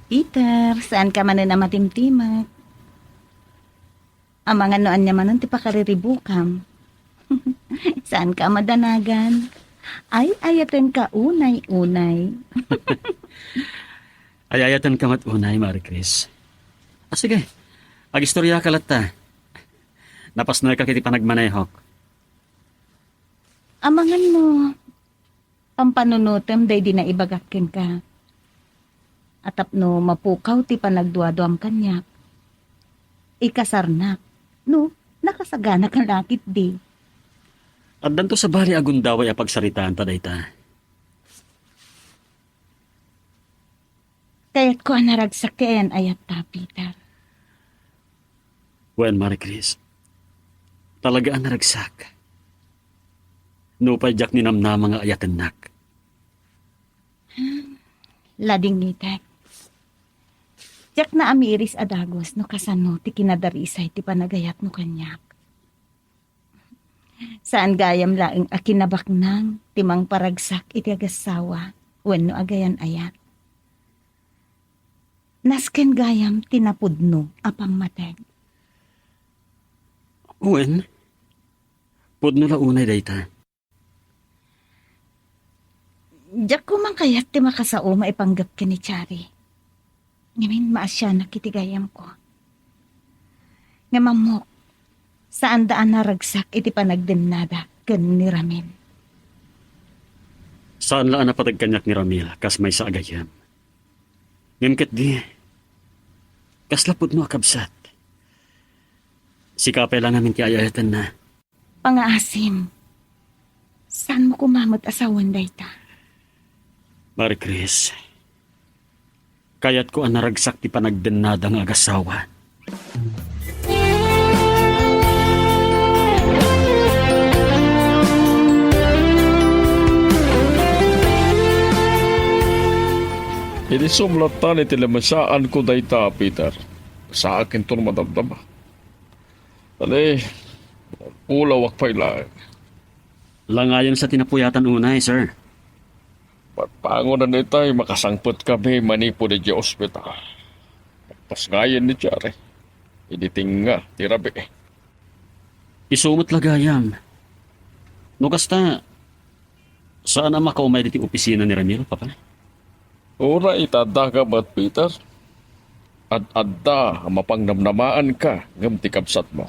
Peter, saanka manen a matimtimek? Amangan no ania manen ti pakariribukam. Saanka a madanagan. Ay-ayatenka unay-unay. Ay-ayatenka met unay, Marie Chris. Ah, sige. Agistoriaka latta. Napasneka iti panagmanehok. Amangan no pampanunotem daydi naibagak kenka. A tapno mapukaw ti panagduaduam kaniak, ikasarnak. No, nakasagana ka la ketdi. Addanto sabali a gundaway a pagsaritaanta dayta. Kayatko a naragsak ken ayatta, Peter. Wen, Marie Chris. Talaga a naragsak. Nupay diak ninamnama nga ayatennak. Ladingitek. Diak naamiris a dagus no kasano ti kinadarisay ti panagayatmo kaniak. Saan gayam laeng a kinabaknang ti mangparagsak iti agassawa wenno agayan-ayat. Nasken gayam ti napudno a pammateg. Wen, pudno la unay dayta. Diak koma kayat ti makasao maipanggep ken ni Chari. Ngamin, maasianak iti gayyemko. Ngem ammok, saanda a naragsak iti panagdennada ken ni Ramil. Saan la a napateg kaniak ni Ramil kas maysa a gayyem. Ngem ketdi, kasla pudno a kabsat. Sika pay la ngamin ti ay-ayatenna. Pangaasim, saanmo koma met a sawen dayta? Mari Chris, kayatko a naragsak ti panagdennada nga agassawa. Idi sumlatan iti lamesaanko dayta, Peter, saak inton madamdama. Adi, ulawak pay laeng. Langayen sa ti napuyatan unay, sir. Patpangonan itay makasangpet kami manipud idiay ospital. Pas ngayen ni Jerry. Idi tinga ti rabii. Isu met la gayam. No kasta, saan a makaumay ditoy opisina ni Ramil, Papa? Uray ta adda ka met, Peter. Ad-adda a mapangnamnamaanka ngem ti kabsatmo.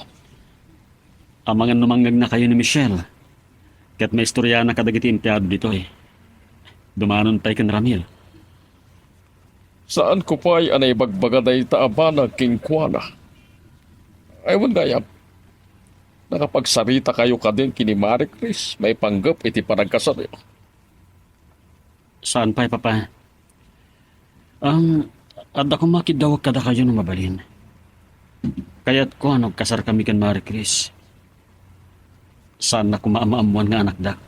Amangan no mangngegnakayo ni Michelle, ket maistoriana kadagiti empleyado ditoy. Dumanon pay ken Ramil. Saanko pay a naibagbaga dayta a banag kenkuana. Ay, wen gayam, nakapagsaritakayo kadin ken ni Mari Chris maipanggep iti panagkasaryo? Saan pay, Papa. Ang adda koma kiddawek kadakayo no mabalin. Kayatko a no agkasarkami ken Mari Chris, saanna koma a maammoan nga anakdak.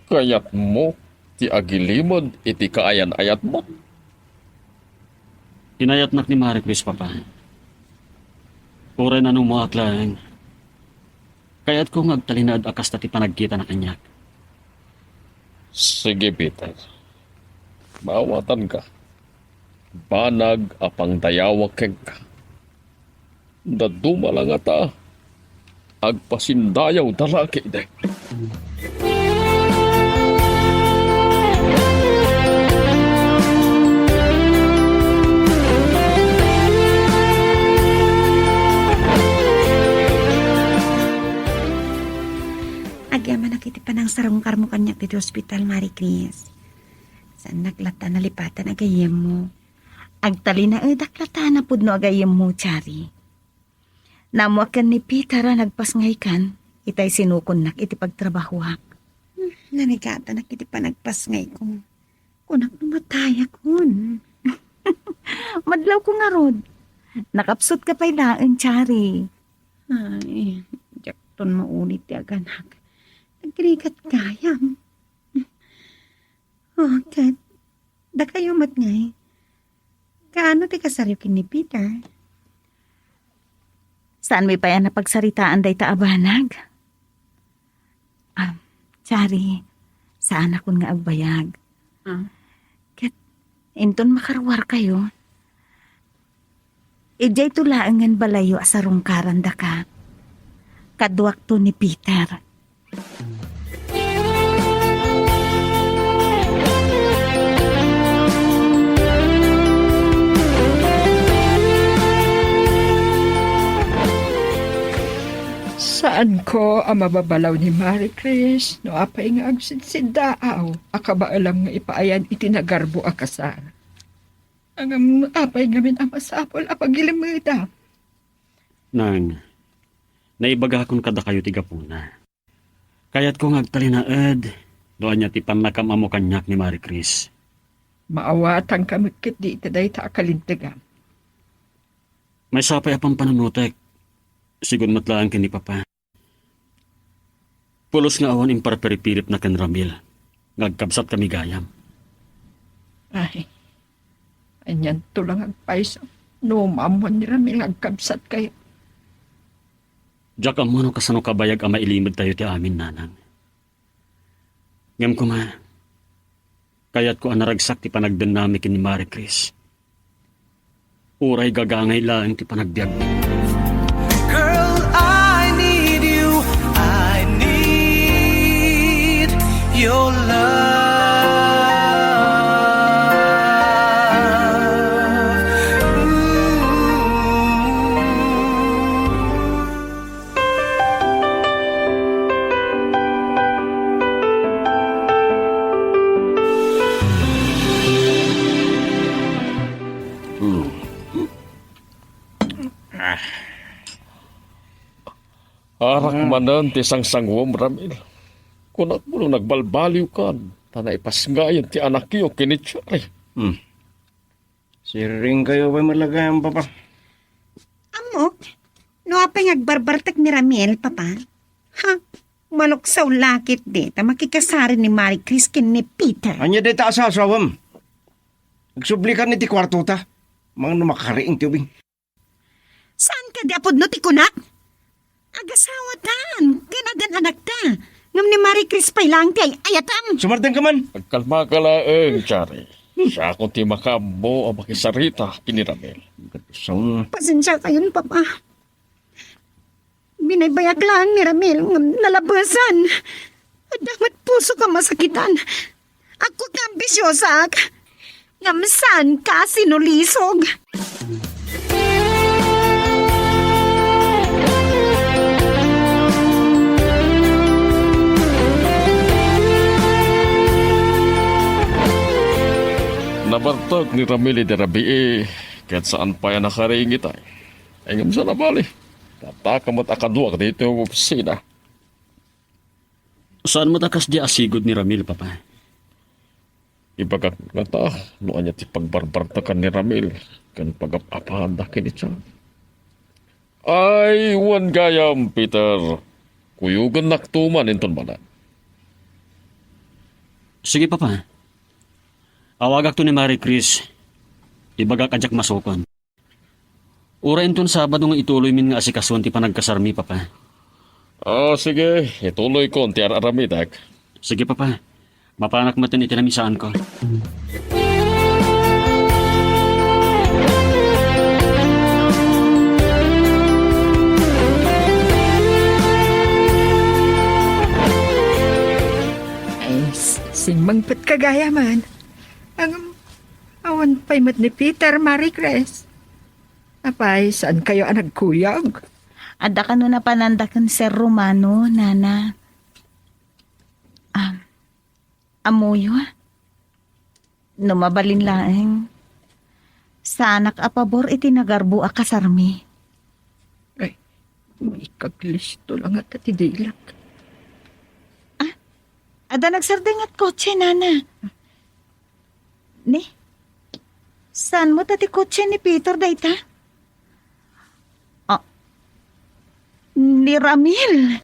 Kayatmo ti agilimed iti kaayan-ayatmo? Inayatnak ni Mari Chris, Papa. Uray nanummoak laeng, kayatko nga agtalinaed a kasta ti panagkitana kaniak. Sige, Peter. Maawatanka. Banag a pangdayawak kenka. Dadduma la ngata, agpasindayawda la ketdi. Agyamanak iti panangsarungkarmo kaniak ditoy ospital, Mari Chris. Saannak latta a nalipatan a gayyemmo. Agtalinaedak latta a napudno a gayyemmo, Chari. Naammoak ken ni Peter a nagpasngaykan, itay sinukonnak iti pagtrabahoak. Hmm, narigatanak iti panagpasngayko. Kunak no matayakon. Madlawko ngarud. Nakapsutka pay laeng, Chari. Ay, diakton mauli ti aganak. Nagrigat gayam. Oh, ket dakayo met ngay, kaano ti kasaryo ken ni Peter? Saanmi pay a napagsaritaan dayta a banag? Ah, Chari, saanakon nga agbayag. Ah. Ket inton makaruarkayo, idiayto laengen balayyo a sarungkarandaka. Kaduakto ni Peter. Saanko a mababalaw ni Mari Chris no apay nga agsidsiddaaw a kabaelam nga ipaayan iti nagarbo a kasar. Ngem apay ngamin a masapul a pagilimedam? Nang, naibagakon kadakayo ti gapuna. Kayatko nga agtalinaed no ania ti pannakaam-ammo kaniak ni Mari Chris. Maawatanka met ketdi iti dayta a kalintegam. Maysa pay a pampanunotek, sigun met laeng ken ni Papa. Pulos nga awan imparpiripiripna ken Ramil nga agkabsatkami gayam. Ay, anianto la nga agpayso no maammoan ni Ramil nga agkabsatkayo? Diak ammo no kasano kabayag a mailimedtayo ti amin, Nanang. Ngem koma, kayatko a naragsak ti panagdennami ken ni Marie Chris. Uray gagangay laeng ti panagbiagmi. Girl, I need you. I need your love. Ooh. Hmm. Ah. Arak manen ti sangsanguem, Ramil. Kunak mo no nagbalbaliwkan, ta naipasngayen ti anakyo ken ni Chari. Hmm. Siring kayo pay met la gayam, Papa. Ammok, no apay nga agbarbartek ni Ramil, Papa? Ha? Maluksaw la ketdi ta makikasar ni Marie Chris ken ni Peter. Ania dayta a sasawen? Agsubli kan iti kuartota. Mangno makariing ti ubing. Saan kadi a pudno ti kunak? Agasawatan, ken addan anakta. Ngem ni Marie Chris pay laeng ti ay-ayatam. Sumardengka man. Agkalmaka laeng, Chari. Siakon ti makaammo a makisarita ken ni Ramil. Pasensiakayon, Papa. Binaybayak laeng ni Ramil ngem nalabesan. Adda met pusok a masakitan. Agkuak nga ambisiosak. Ngem saanka a sinulisog. Nabartek ni Ramil idi rabii, ket saan pay a nakariing itay. Ay, ngem saan a bali. Tataka met a kaduak ditoy opisina. Saan met a kasdi a sigud ni Ramil, Papa? Ibagak ngata no ania ti pagbarbartekan ni Ramil ken pagap-apaanda ken ni Chang. Ay, wen gayam, Peter. Kuyogennakto man inton manen. Sige, Papa. Awagakto ni Marie Chris. Ibagak a diak masukon. Uray inton Sabado nga ituloymin nga asikasuen ti panagkasarmi, Papa. Ah, sige. Ituloyko ti ar-aramidek. Sige, Papa. Mapanak metten iti namisaanko. Ay, s-, simmangpet ka gayam. Ngem, awan pay met ni Peter, Marie Chris. Apay, saan kayo a nagkuyog? Adda kano napananda ken Sir Romano, Nana. Ah, ammoyo? No mabalin laeng, saanak a pabor iti nagarbo a kasarmi. Ay, maikaglisto la ngata ti dilak. Ah, adda nagsardeng nga kotse, Nana. Ni? Saan met a ti kotse ni Peter dayta? Ah, ni Ramil.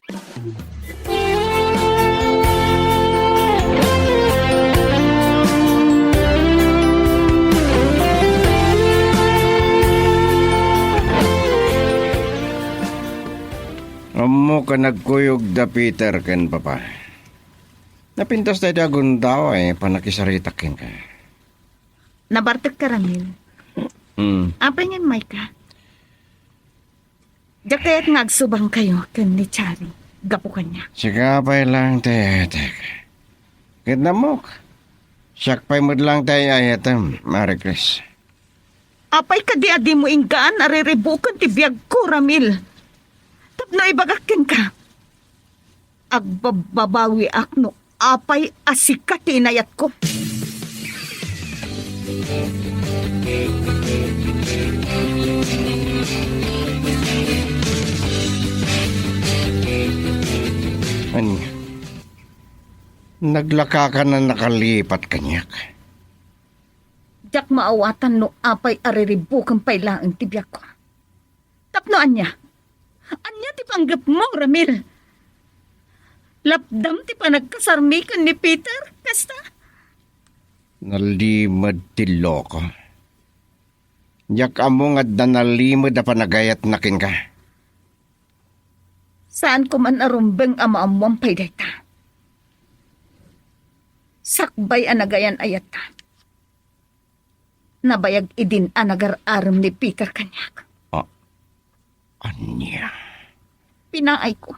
Ammok a nagkuyog da Peter ken Papa. Napintas dayta a gundaway a pannakisaritak kenka. Nabartekka, Ramil. Mm. Apay nga immayka? Diak kayat nga agsubangkayo ken ni Chari gapu kaniak. Sika pay laeng ti ayatek. Ket nammok, siak pay met laeng ti ay-ayatem, Marie Chris. Apay kadi a dimo inggaan a riribuken ti biagko, Ramil? Tapno ibagak kenka, agbabbabawiak no apay a sika ti inayatko. Ania? Naglakakan a nakalipat kaniak? Diak maawatan no apay a riribuken pay laeng ti biagko. Tapno ania? Ania ti panggepmo, Ramil? Lapdam ti panagkasarmi ken ni Peter, kasta? Nalimed ti loko. Diak ammo nga adda nalimed a panagayatna kenka. Saanko man a rumbeng a maammoan pay dayta. Sakbay a nagayan-ayatta, nabayag idin a nagar-arem ni Peter kaniak. Ah, ania? Pinaayko.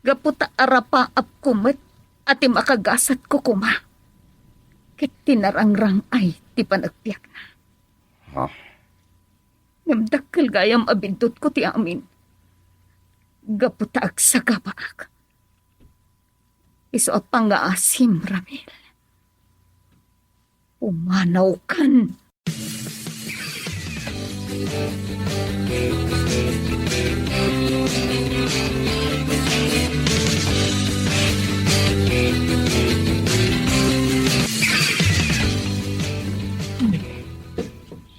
Gapu ta arapaapko met a ti makagasatko koma ket ti narangrang-ay ti panagbiagna. Ha? Ngem dakkel gayam a biddutko ti amin gapu ta agsagabaak. Isu a pangngaasim, Ramil. Pumanawkan.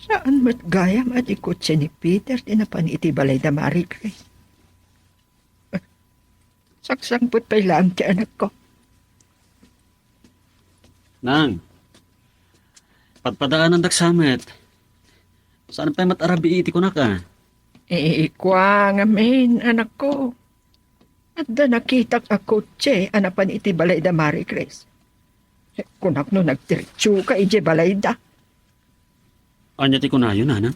Saan met gayam a di kotse ni Peter ti napan iti balay da Marie Grace? Saksangpet pay laeng ti anakko. Nang, padpadaanandak sa met. Saan pay met a rabii ti kunak a? Eh, kua ngamin, anakko. Adda nakitak a kotse a napan iti balay da Marie Grace. Kunak no nagdiretso ka idiay balay da. Ania ti kunayo, nanang?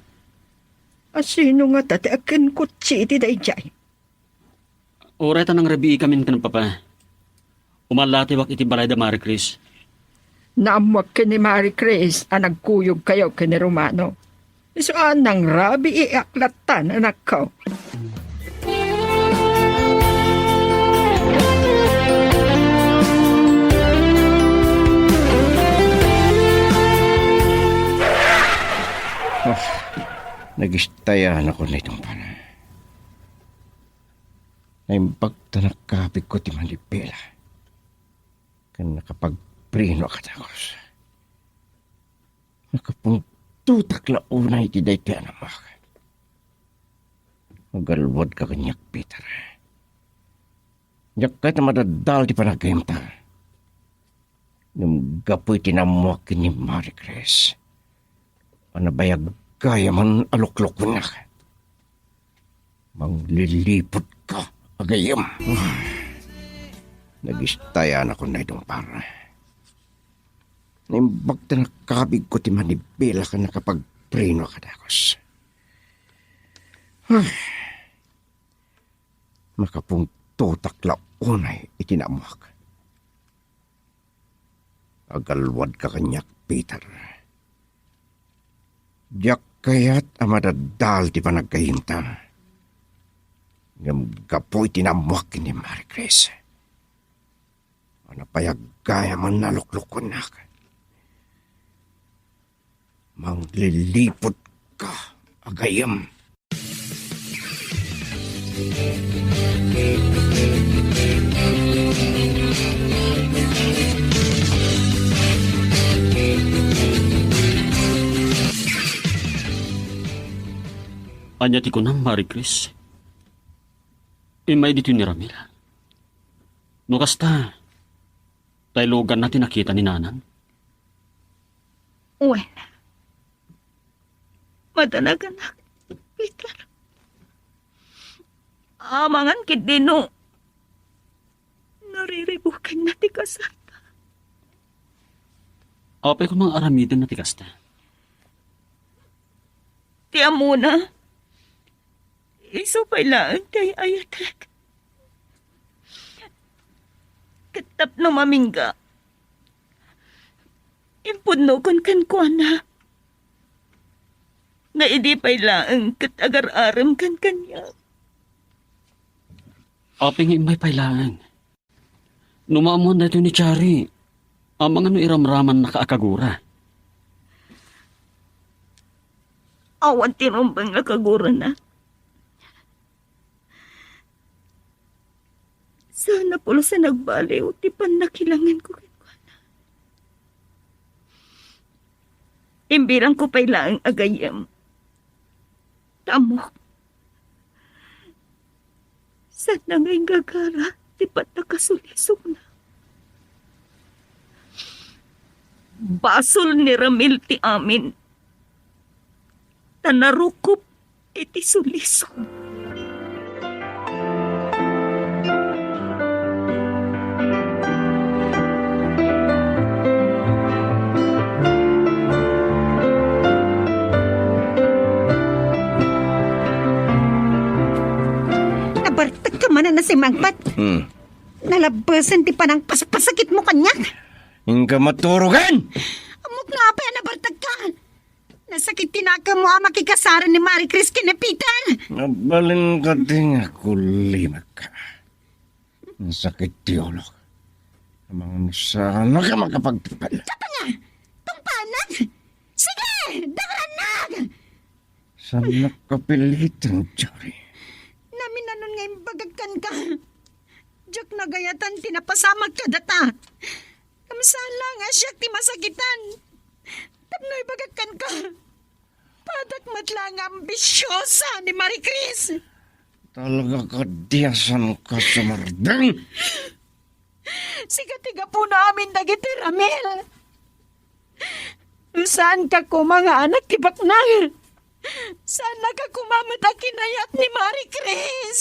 A sino ngata ti akin kotse iti daydiay? Uray ta nangrabiikamin ken papa, umallatiwak iti balay da Marie Grace. Naammoak ken ni Marie Grace a nagkuyogkayo ken ni Romano. Isu a nangrabiiak latta, anakko. Ah, nagistayan ako na itong pana. Naimbag ta nakapigko ti manibela. Ken nakapagpreno a kadakos. Nakapungtotak la unay iti daytoy a namak. Agalwadka kaniak, Peter. Diak kayat a madaddal ti panagayamta. Ngem gapu iti naammoak ken ni Marie Grace a nabayag gayamen a luklukuennak. Mangliliputka, agayem. Nagistayan ako na itong para. Naimbag ta nakabigko ti manibela ken nakapagpreno a kadakos. Makapungtotak la unay iti naammoak. Agalwadka kaniak, Peter. Diak kayat a madaddal ti panagayamta. Ngem gapu iti naammoak ken ni Marie Grace a nabayag gayamen a luklukuennak. Mangliliputka, agayem. Ania ti kunam, Marie Grace? Immay ditoy ni Ramil. No kasta, ta iluganna ti nakita ni nanang. Wen, madanaganak, Peter. Amangan ketdi no nariribukanna ti kasarta. Apay koma nga aramidenna ti kasta? Ti ammona, isu pay laeng ti ay-ayatek. Ket tapno mamingga, impudnokon kenkuana nga idi pay laeng ket agar-arem ken kaniak. Apay nga immay pay laeng? No maammoan daytoy ni Chari, amangan no iramramannaka a kagura. Awan ti rumbeng a kagurana. Saan a pulos a nagbaliw ti pannakilangenko kenkuana. Imbilangko pay laeng a gayyem. Ta ammok, saanna nga inggagara ti pannakasulisogna. Basol ni Ramil ti amin, ta narukop iti sulisog. Nabartek ka man a nasimangpet. Hmm. Nalabbesen ti panangpaspasakitmo kaniak. Inka maturogen! Ammok no apay a nabartek ka. Nasakit ti nakemmo a makikasaren ni Marie Chris ken ni Peter. Nabalin ka ti nga kulimek ka. Nasakit ti ulok. Amangan no saan ka makapagtungpal. Tapanga! Tungpanak! Sige! Dagrannak! Saan nakapilitan, Jerry? Naminanon nga imbagak kenka. Diak nagayatan ti napasamak kadata. Ngem saan laeng a siak ti masakitan. Tapno ibagak kenka, padak met laeng nga ambisiosa ni Marie Chris. Talaga kadi a saan ka sumardeng? Sika ti gapuna amin dagiti, Ramil. No saan ka koma nga anak ti baknang, saan ka koma met a kinayat ni Marie Chris.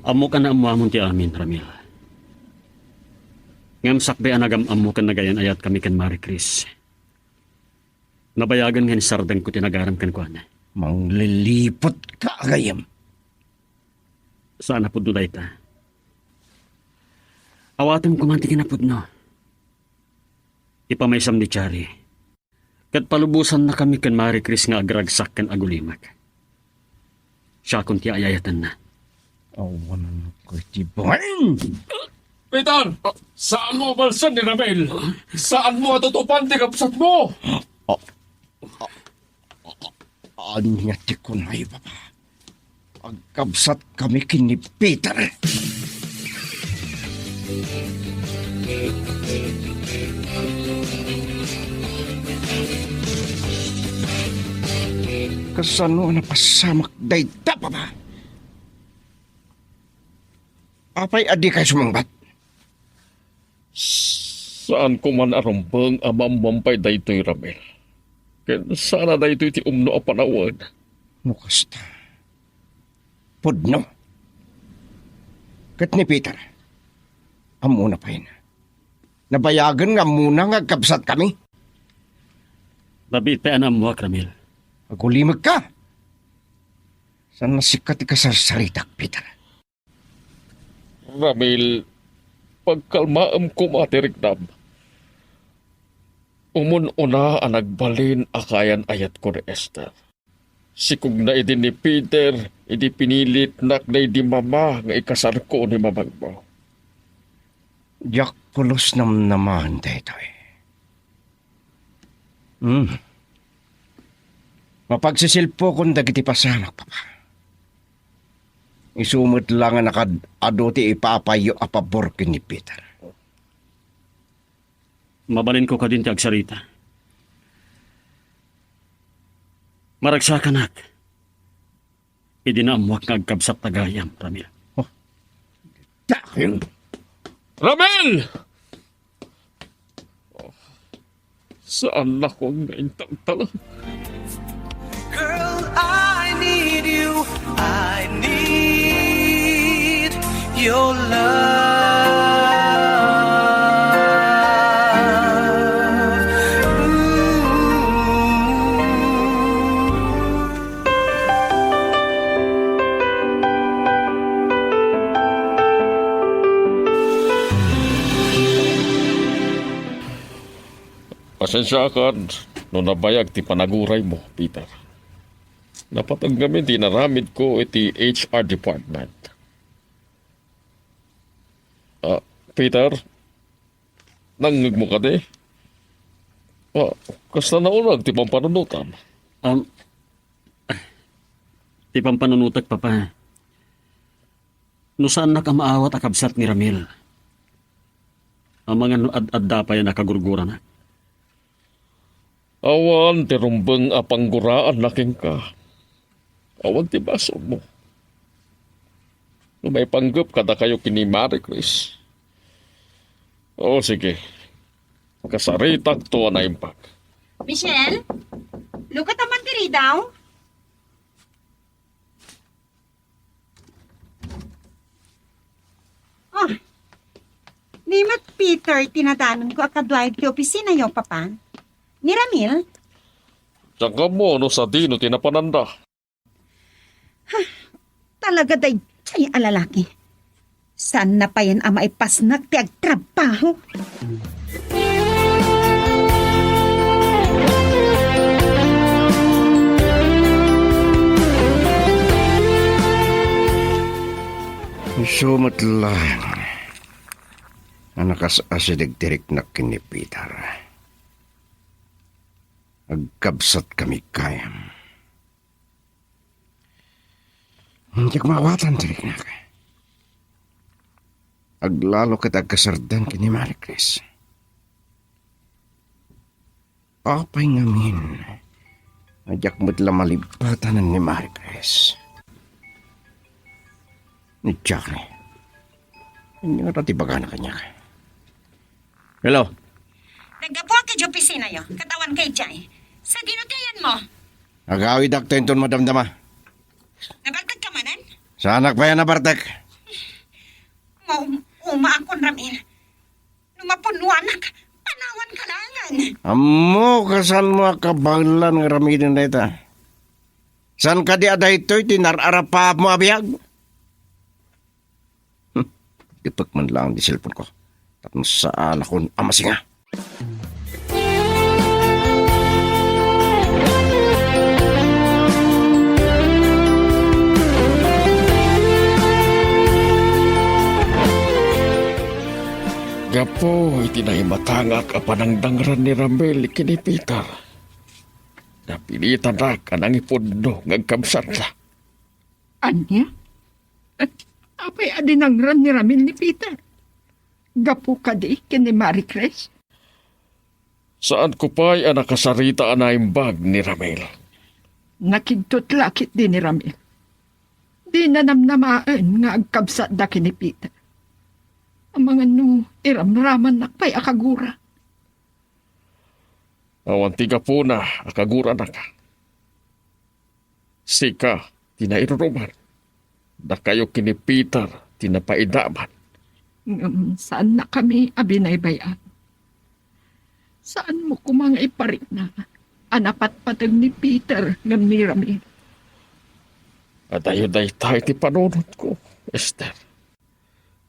Ammok a naammuamon ti amin, Ramil. Ngem sakbay a nagam-ammo ken nagayan-ayatkami ken Marie Chris, nabayagen nga insardengko ti nagaram kenkuana. Mangliliput ka, agayem. Saan a pudno dayta. Awatem koma ti kinapudno. Ipamaysam ni Jerry. Ket palubosannakami ken Marie Chris nga agragsak ken agulimek. Siakon ti ayayatenna. Awan ko iti bain! Peter! Saanmo a balsen ni Ramil? Saanmo a tutupan ti kabsatmo? Ania ti kunay, Papa? Agkabsat kami ken ni Peter. Kasano a napasamak dayta, Papa? Apay a dikay sumangbat? Saanko man a rumbeng a maammuam pay daytoy, Ramil. Ken saan a daytoy ti umno a panawen. No kasta, pudno. Ket ni Peter, ammona pay. Nabayagen nga ammona nga agkabsatkami. Nabiit pay a naammuak, Ramil. Agulimekka. Saan a sika ti kasarsaritak, Peter? Ramil, pagkalmaem koma ti riknam. Umun-una a nagbalin a kayan-ayatko ni Esther. Sikogna idi ni Peter, idi pinilitnak daydi mama nga ikasarko ni mamangmo. Diak pulos namnamaen daytoy. Hmm. Mapagsisilpokon dagiti pasamak, Papa. Isu met la nga nakaad-adu ti ipapayyo a pabor ken ni Peter. Mabalinko kadin ti agsarita. Maragsakanak idi naammuak nga agkabsat ta gayam, Ramil. Oh. Dakel! Ramil! Saan la kong naintaltal? Girl, I need you. I need your love. Ooh. Pasensiaakan no nabayag ti panaguraymo, Peter. Napateg ngamin ti inaramidko iti H R department. Ah, Peter, nangngegmo kadi? Ah, kasta nauneg ti pampanunotam? Um, ti pampanunotek, Papa. No saannak a maawat a kabsat ni Ramil, amangan no ad-adda pay a nakagurguranak. Awan ti rumbeng a pangguraanna kenka. Awan ti basolmo. No maipanggep kadakayo ken ni Marie Chris. O, sige. Kasaritakto a naimbag. Michelle, lukata man diri daw. Ah, ni met Peter ti nadanonko a kaduayo ti opisinayo, Papa. Ni Ramil? Diak ammo no sadino ti napananda. Talaga daydiay a lalaki. Saanna payen a maipasnek ti agtrabaho. Isu met laeng a nakas-asideg ti riknak ken ni Peter. Agkabsatkami gayam. Diak maawatan ti riknak. Aglalo ket agkasardan ken ni Marie Chris. Apay ngamin a diak met la malibatan ni Marie Chris? Ni Jackie, ania ti ibagana kaniak? Hello. Naggapuak idiay opisinayo, ket awanka idiay. Sadino ti ayanmo? Agawidak ta inton madamdama. Nabartekka manen? Saanak pay a nabartek. Maum-, umaakon, Ramil. No mapunnoanak, panawanka laengen. Ammok a saanmo a kabaelan nga aramiden dayta. Saan kadi a daytoy ti nar-arapaapmo a biag? Hmm, ipek man laeng ti cellphone ko tapno saanakon a masinga. Gapu iti naimatangak a panangdangran ni Ramil ken ni Peter, napilitanak a nangipudno nga agkabsatda. Ania? Apay a dinangran ni Ramil ni Peter? Gapu kadi ken ni Marie Chris? Saanko pay a nakasarita a naimbag ni Ramil. Nakigtot la ketdi ni Ramil. Dina namnamaen nga agkabsatda ken ni Peter. Amangan no iramramannak pay a kagura. Awan ti gapuna a kaguranak. Sika ti nairuruman. Dakayo ken ni Peter ti napaidaman. Ngem saannakami a binaybay-an. Saanmo koma nga iparikna a napatpateg ni Peter ngem ni Ramil. Adayo dayta iti panunotko, Esther.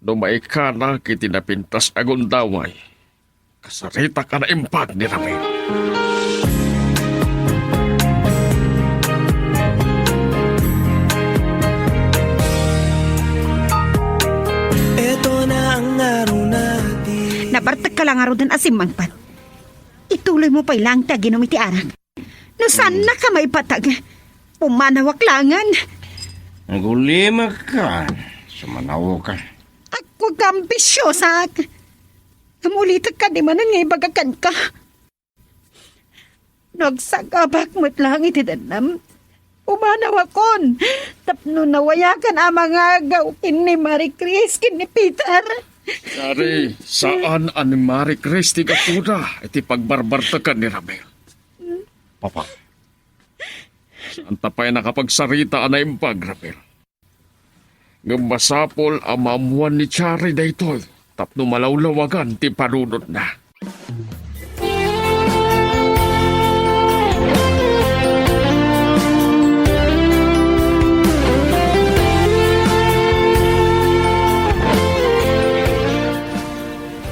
No maikanak iti napintas a gundaway, kasaritak a naimbag ni Ramil. Eto na ang araw natin. Nabartekka la ngaruden a simmangpet. Ituloymo pay laeng ti aginom iti arak. No saannaka maipateg, pumanawak laengen. Agulimekka, sumanawoka. Agkuak nga ambisiosak. Ngem ulitek kadi manen nga ibaga kenka. No agsagabak met laeng iti dennem, pumanawakon tapno nawayakan a mangagaw ken ni Marie Chris ken ni Peter. Ngarud, saan a ni Marie Chris ti gapuna iti pagbarbartekan ni Ramil. Papa, saanta pay nakapagsarita a naimbag, Ramil. Ngem masapul a maammoan ni Chari daytoy tapno malawlawagan ti panunotna.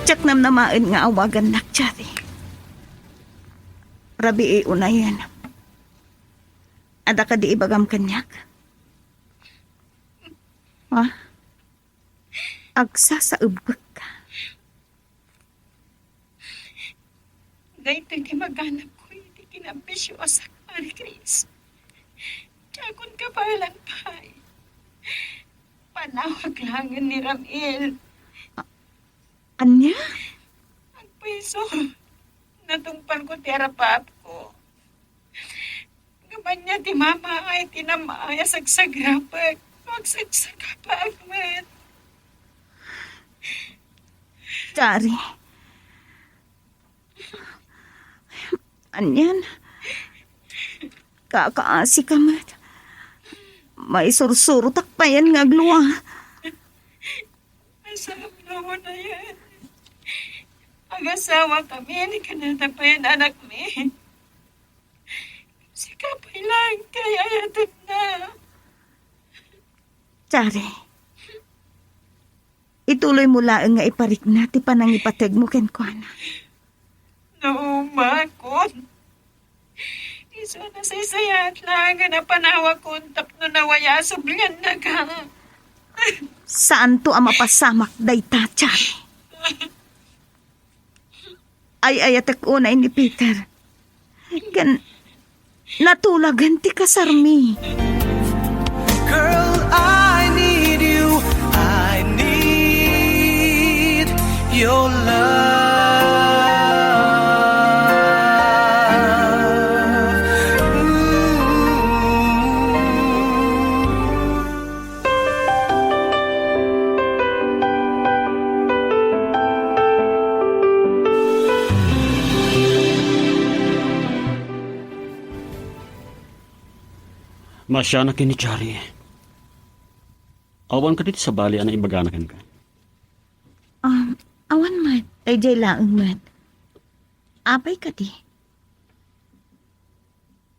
Diak namnamaen nga awagannak, Chari. Rabii unayen. Adda kadi ibagam kaniak? Ha? Agsasaebbekka? Daytoy ti maganakko iti kinambisiosak, Marie Chris. Diakon kabaelan pay. Panawak laengen ni Ramil. Ania? Agpayso, natungpalko ti arapaapko. Ngem ania ti mama ay tinamay a sagsagrapek? Agsagsagapek met. Chari. Anian? Kakaasi ka met. Maisursurotak payen nga aglua. Asawa na yan. Agasawa kami, ni kanada payen anakmi. Sika pay lang kay ayaten na. Chari, ituloy mo laeng nga iparikna ti panangipategmo kenkuana. No, umakon. Isu a nasaysayaat laeng nga napanawakon tapno nawaya a subliannak. Saanto a mapasamak dayta, Chari. Ay-ayatek unay ni Peter. Ken natulagen ti kasarmi. Girl, I need you. I need your love. Ooh. Maasianak ken ni Chari. Awan kadi ti sabali a naibagana kenka? Um, awan met. Daydiay laeng met. Apay kadi?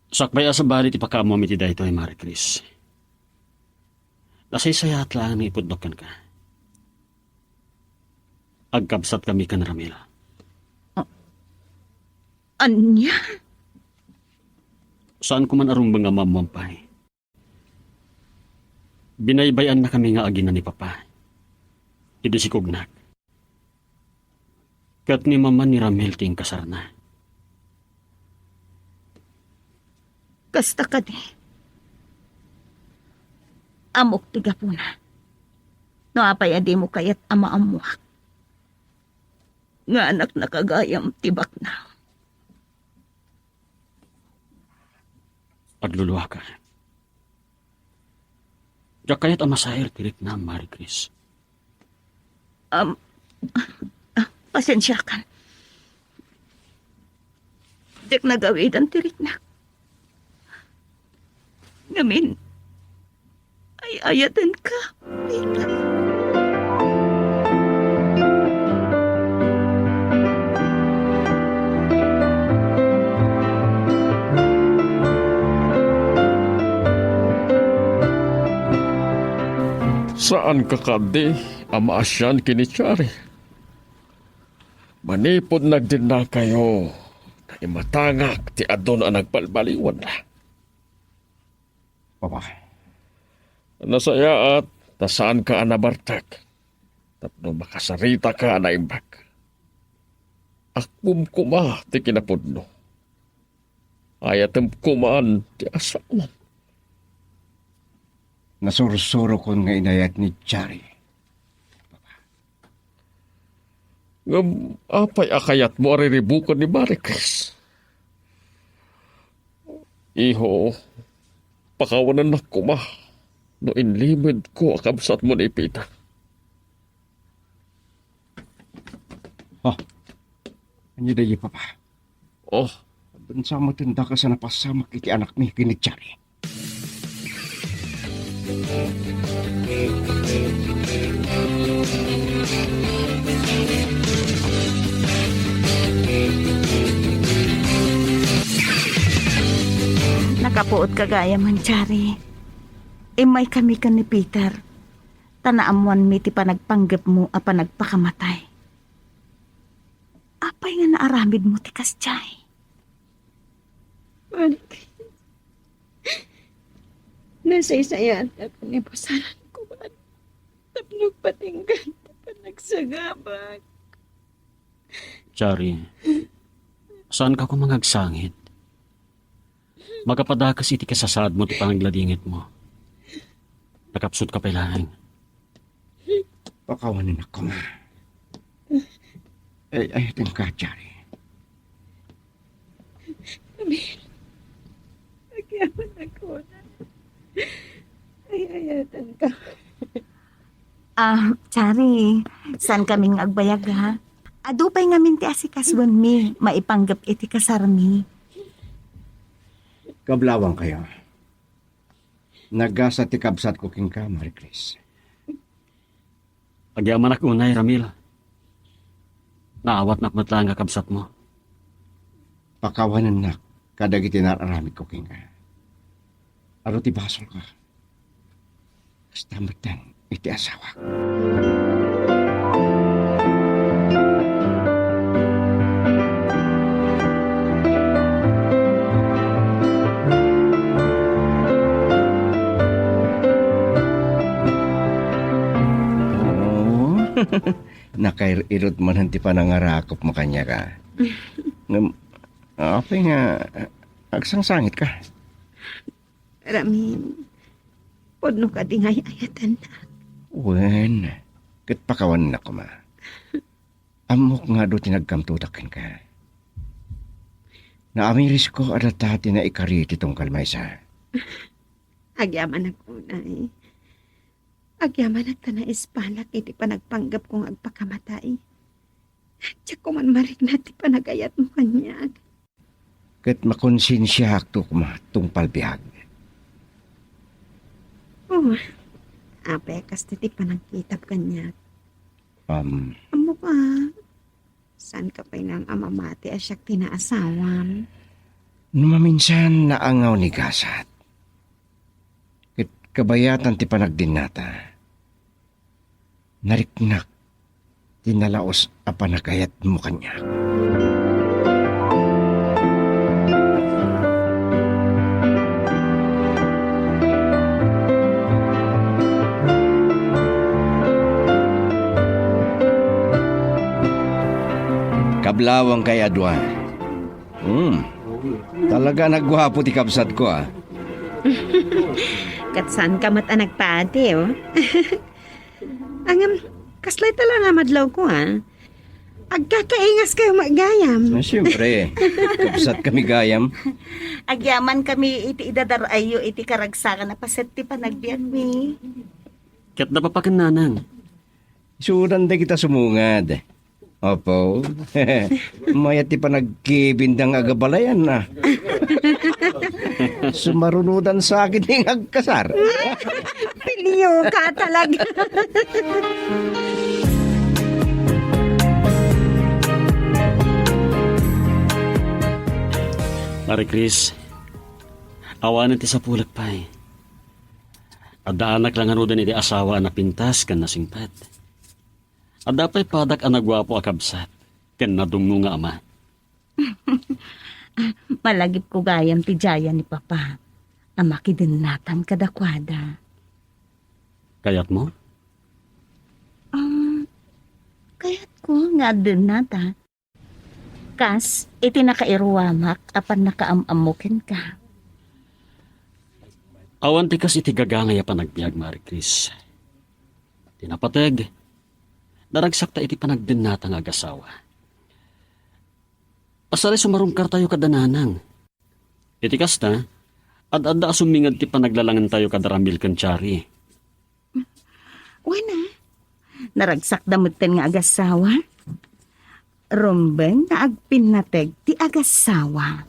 Sakbay a sabali ti pakaammoam iti daytoy, Mare Chris. Nasaysayaat laeng nga ipudnok kenka. Agkabsat kami ken Ramil. A-, ania? Saan ko man a rumbeng a maammoam pay. Binaybay-annakami nga agina ni Papa idi sikognak. Ket ni Mama ni Ramil ti inkasarna. Kasta kadi. Ammok ti gapuna. No apay a dimo kayat a maammoak nga anaknak gayam ti baknang. Agluluaka. Diak kayat a masair ti riknam, Mare Chris. Um, ah, pasensiakan. Diak nagawidan ti riknak. Ngamin, ay-ayatenka, Peter. Saanka kadi a maasian ken ni Chari? Manipud nagdennakayo, naimatangak ti adun a nagbalbaliwanna. Papa. Nasayaat ta saanka a nabartek tapno makasaritaka a naimbag. Agkom koma ti kinapudno. Ayatem koman ti asawam. Nasursurokon nga inayat ni Chari. Ngem apay a kayatmo a riribuken ni Mare Chris? Iho, pakawanennak koma no inlimedko a kabsatmo ni Peter. Oh, ania daydi, Papa? Oh. Addan sa met ti dakes a napasamak iti anakmi ken ni Chari. Nakapuot ka gayam, Chari. Immaykami ken ni Peter, ta naammoanmi ti panagpanggepmo a panagpakamatay. Apay nga naaramidmo ti kasdiay? Mare Chris, nasaysayaat a kanibusaran ko man tapno agpatinggan ti panagsagabak. Chari, saanka koma nga agsangit? Makapadakes iti kasasaadmo ti panagladingitmo. Nakapsutka pay laeng. Pakawanennak koma. Ay, ay, tingka, Chari. Ramil, agyat Ay, ayatan ka. Ah, Chari, saan kami nga agbayag, ha? Adu pay ngamin ti asikasuenmi maipanggep iti kasarmi. Kablawang kayo. Nagasa ti kabsatko kenka, Marie Chris. Agyamanak unay, Ramil. Naawatnak met laeng a kabsatmo. Pakawanennak kadagiti nar-aramidko kenka. Adu ti basolka. Kasta metten iti asawak. Oo. Nakair-irot manen ti panangarakopmo kaniak, a. Ngem, apay nga agsangsangitka? Ramin, pudno kadi nga ay-ayatannak. Wen, ket pakawanennak koma. Ammok nga adu ti nagkamtodak kenka. Naamirisko a data ti naikari ti tunggal maysa. Agyamanak unay. Agyamanak ta naispanak iti panagpanggepko nga agpakamatay. Diak koman marikna ti panagayatmo kaniak. Ket makonsensiaakto koma tungpal biag. Oh, apay a kasta ti panagkitam kaniak? Um, Ammok a, saan ka pay nang a mamati a siak ti naasawam? No maminsan naangaw ni gasat. Ket kabayatan ti panagdinnata. Nariknak ti nalaus a panagayatmo kaniak. Kablawang kay a dua. Hmm. Talaga nagguapo ti kabsatko, a. Ket saan ka met a nagpati, oh. Ngem, kasla ita la nga madlawko, a. Agkakaingas kayo met gayam. Ah, siyempre. Kabsat kami gayam. Agyaman kami iti idadar-ayyo iti karagsakan a paset ti panagbiagmi. Ket napapakennanang. Isudan dagita sumungad. Apo. Mayat ti panagkibindang agabalayan, a. Sumarunodan sa akin ti agkasar. Pilio ka talaga. Marie Chris, awanen ti sapulek pay. Addaanak la ngaruden iti asawa a napintas ken nasingpet. Adda pay padak a naguapo a kabsat ken nadumngo nga ama. Malagipko gayam ti diayan ni Papa a makidinnatan kadakuada. Kayatmo? Um, kayatko nga agdinnata. Kas iti nakairuamak a pannakaam-ammo kenka. Awan ti kas iti gagangay a panagbiag, Marie Chris. Ti napateg, naragsakta iti panagdinnata nga agasawa. Asari sumarungkartayo kada nanang. Iti kasta, ad-adda a suminged ti panaglalangentayo kada Ramil ken Chari. Wen a, naragsakda metten nga agasawa. Rumbeng nga agpinnateg ti agasawa.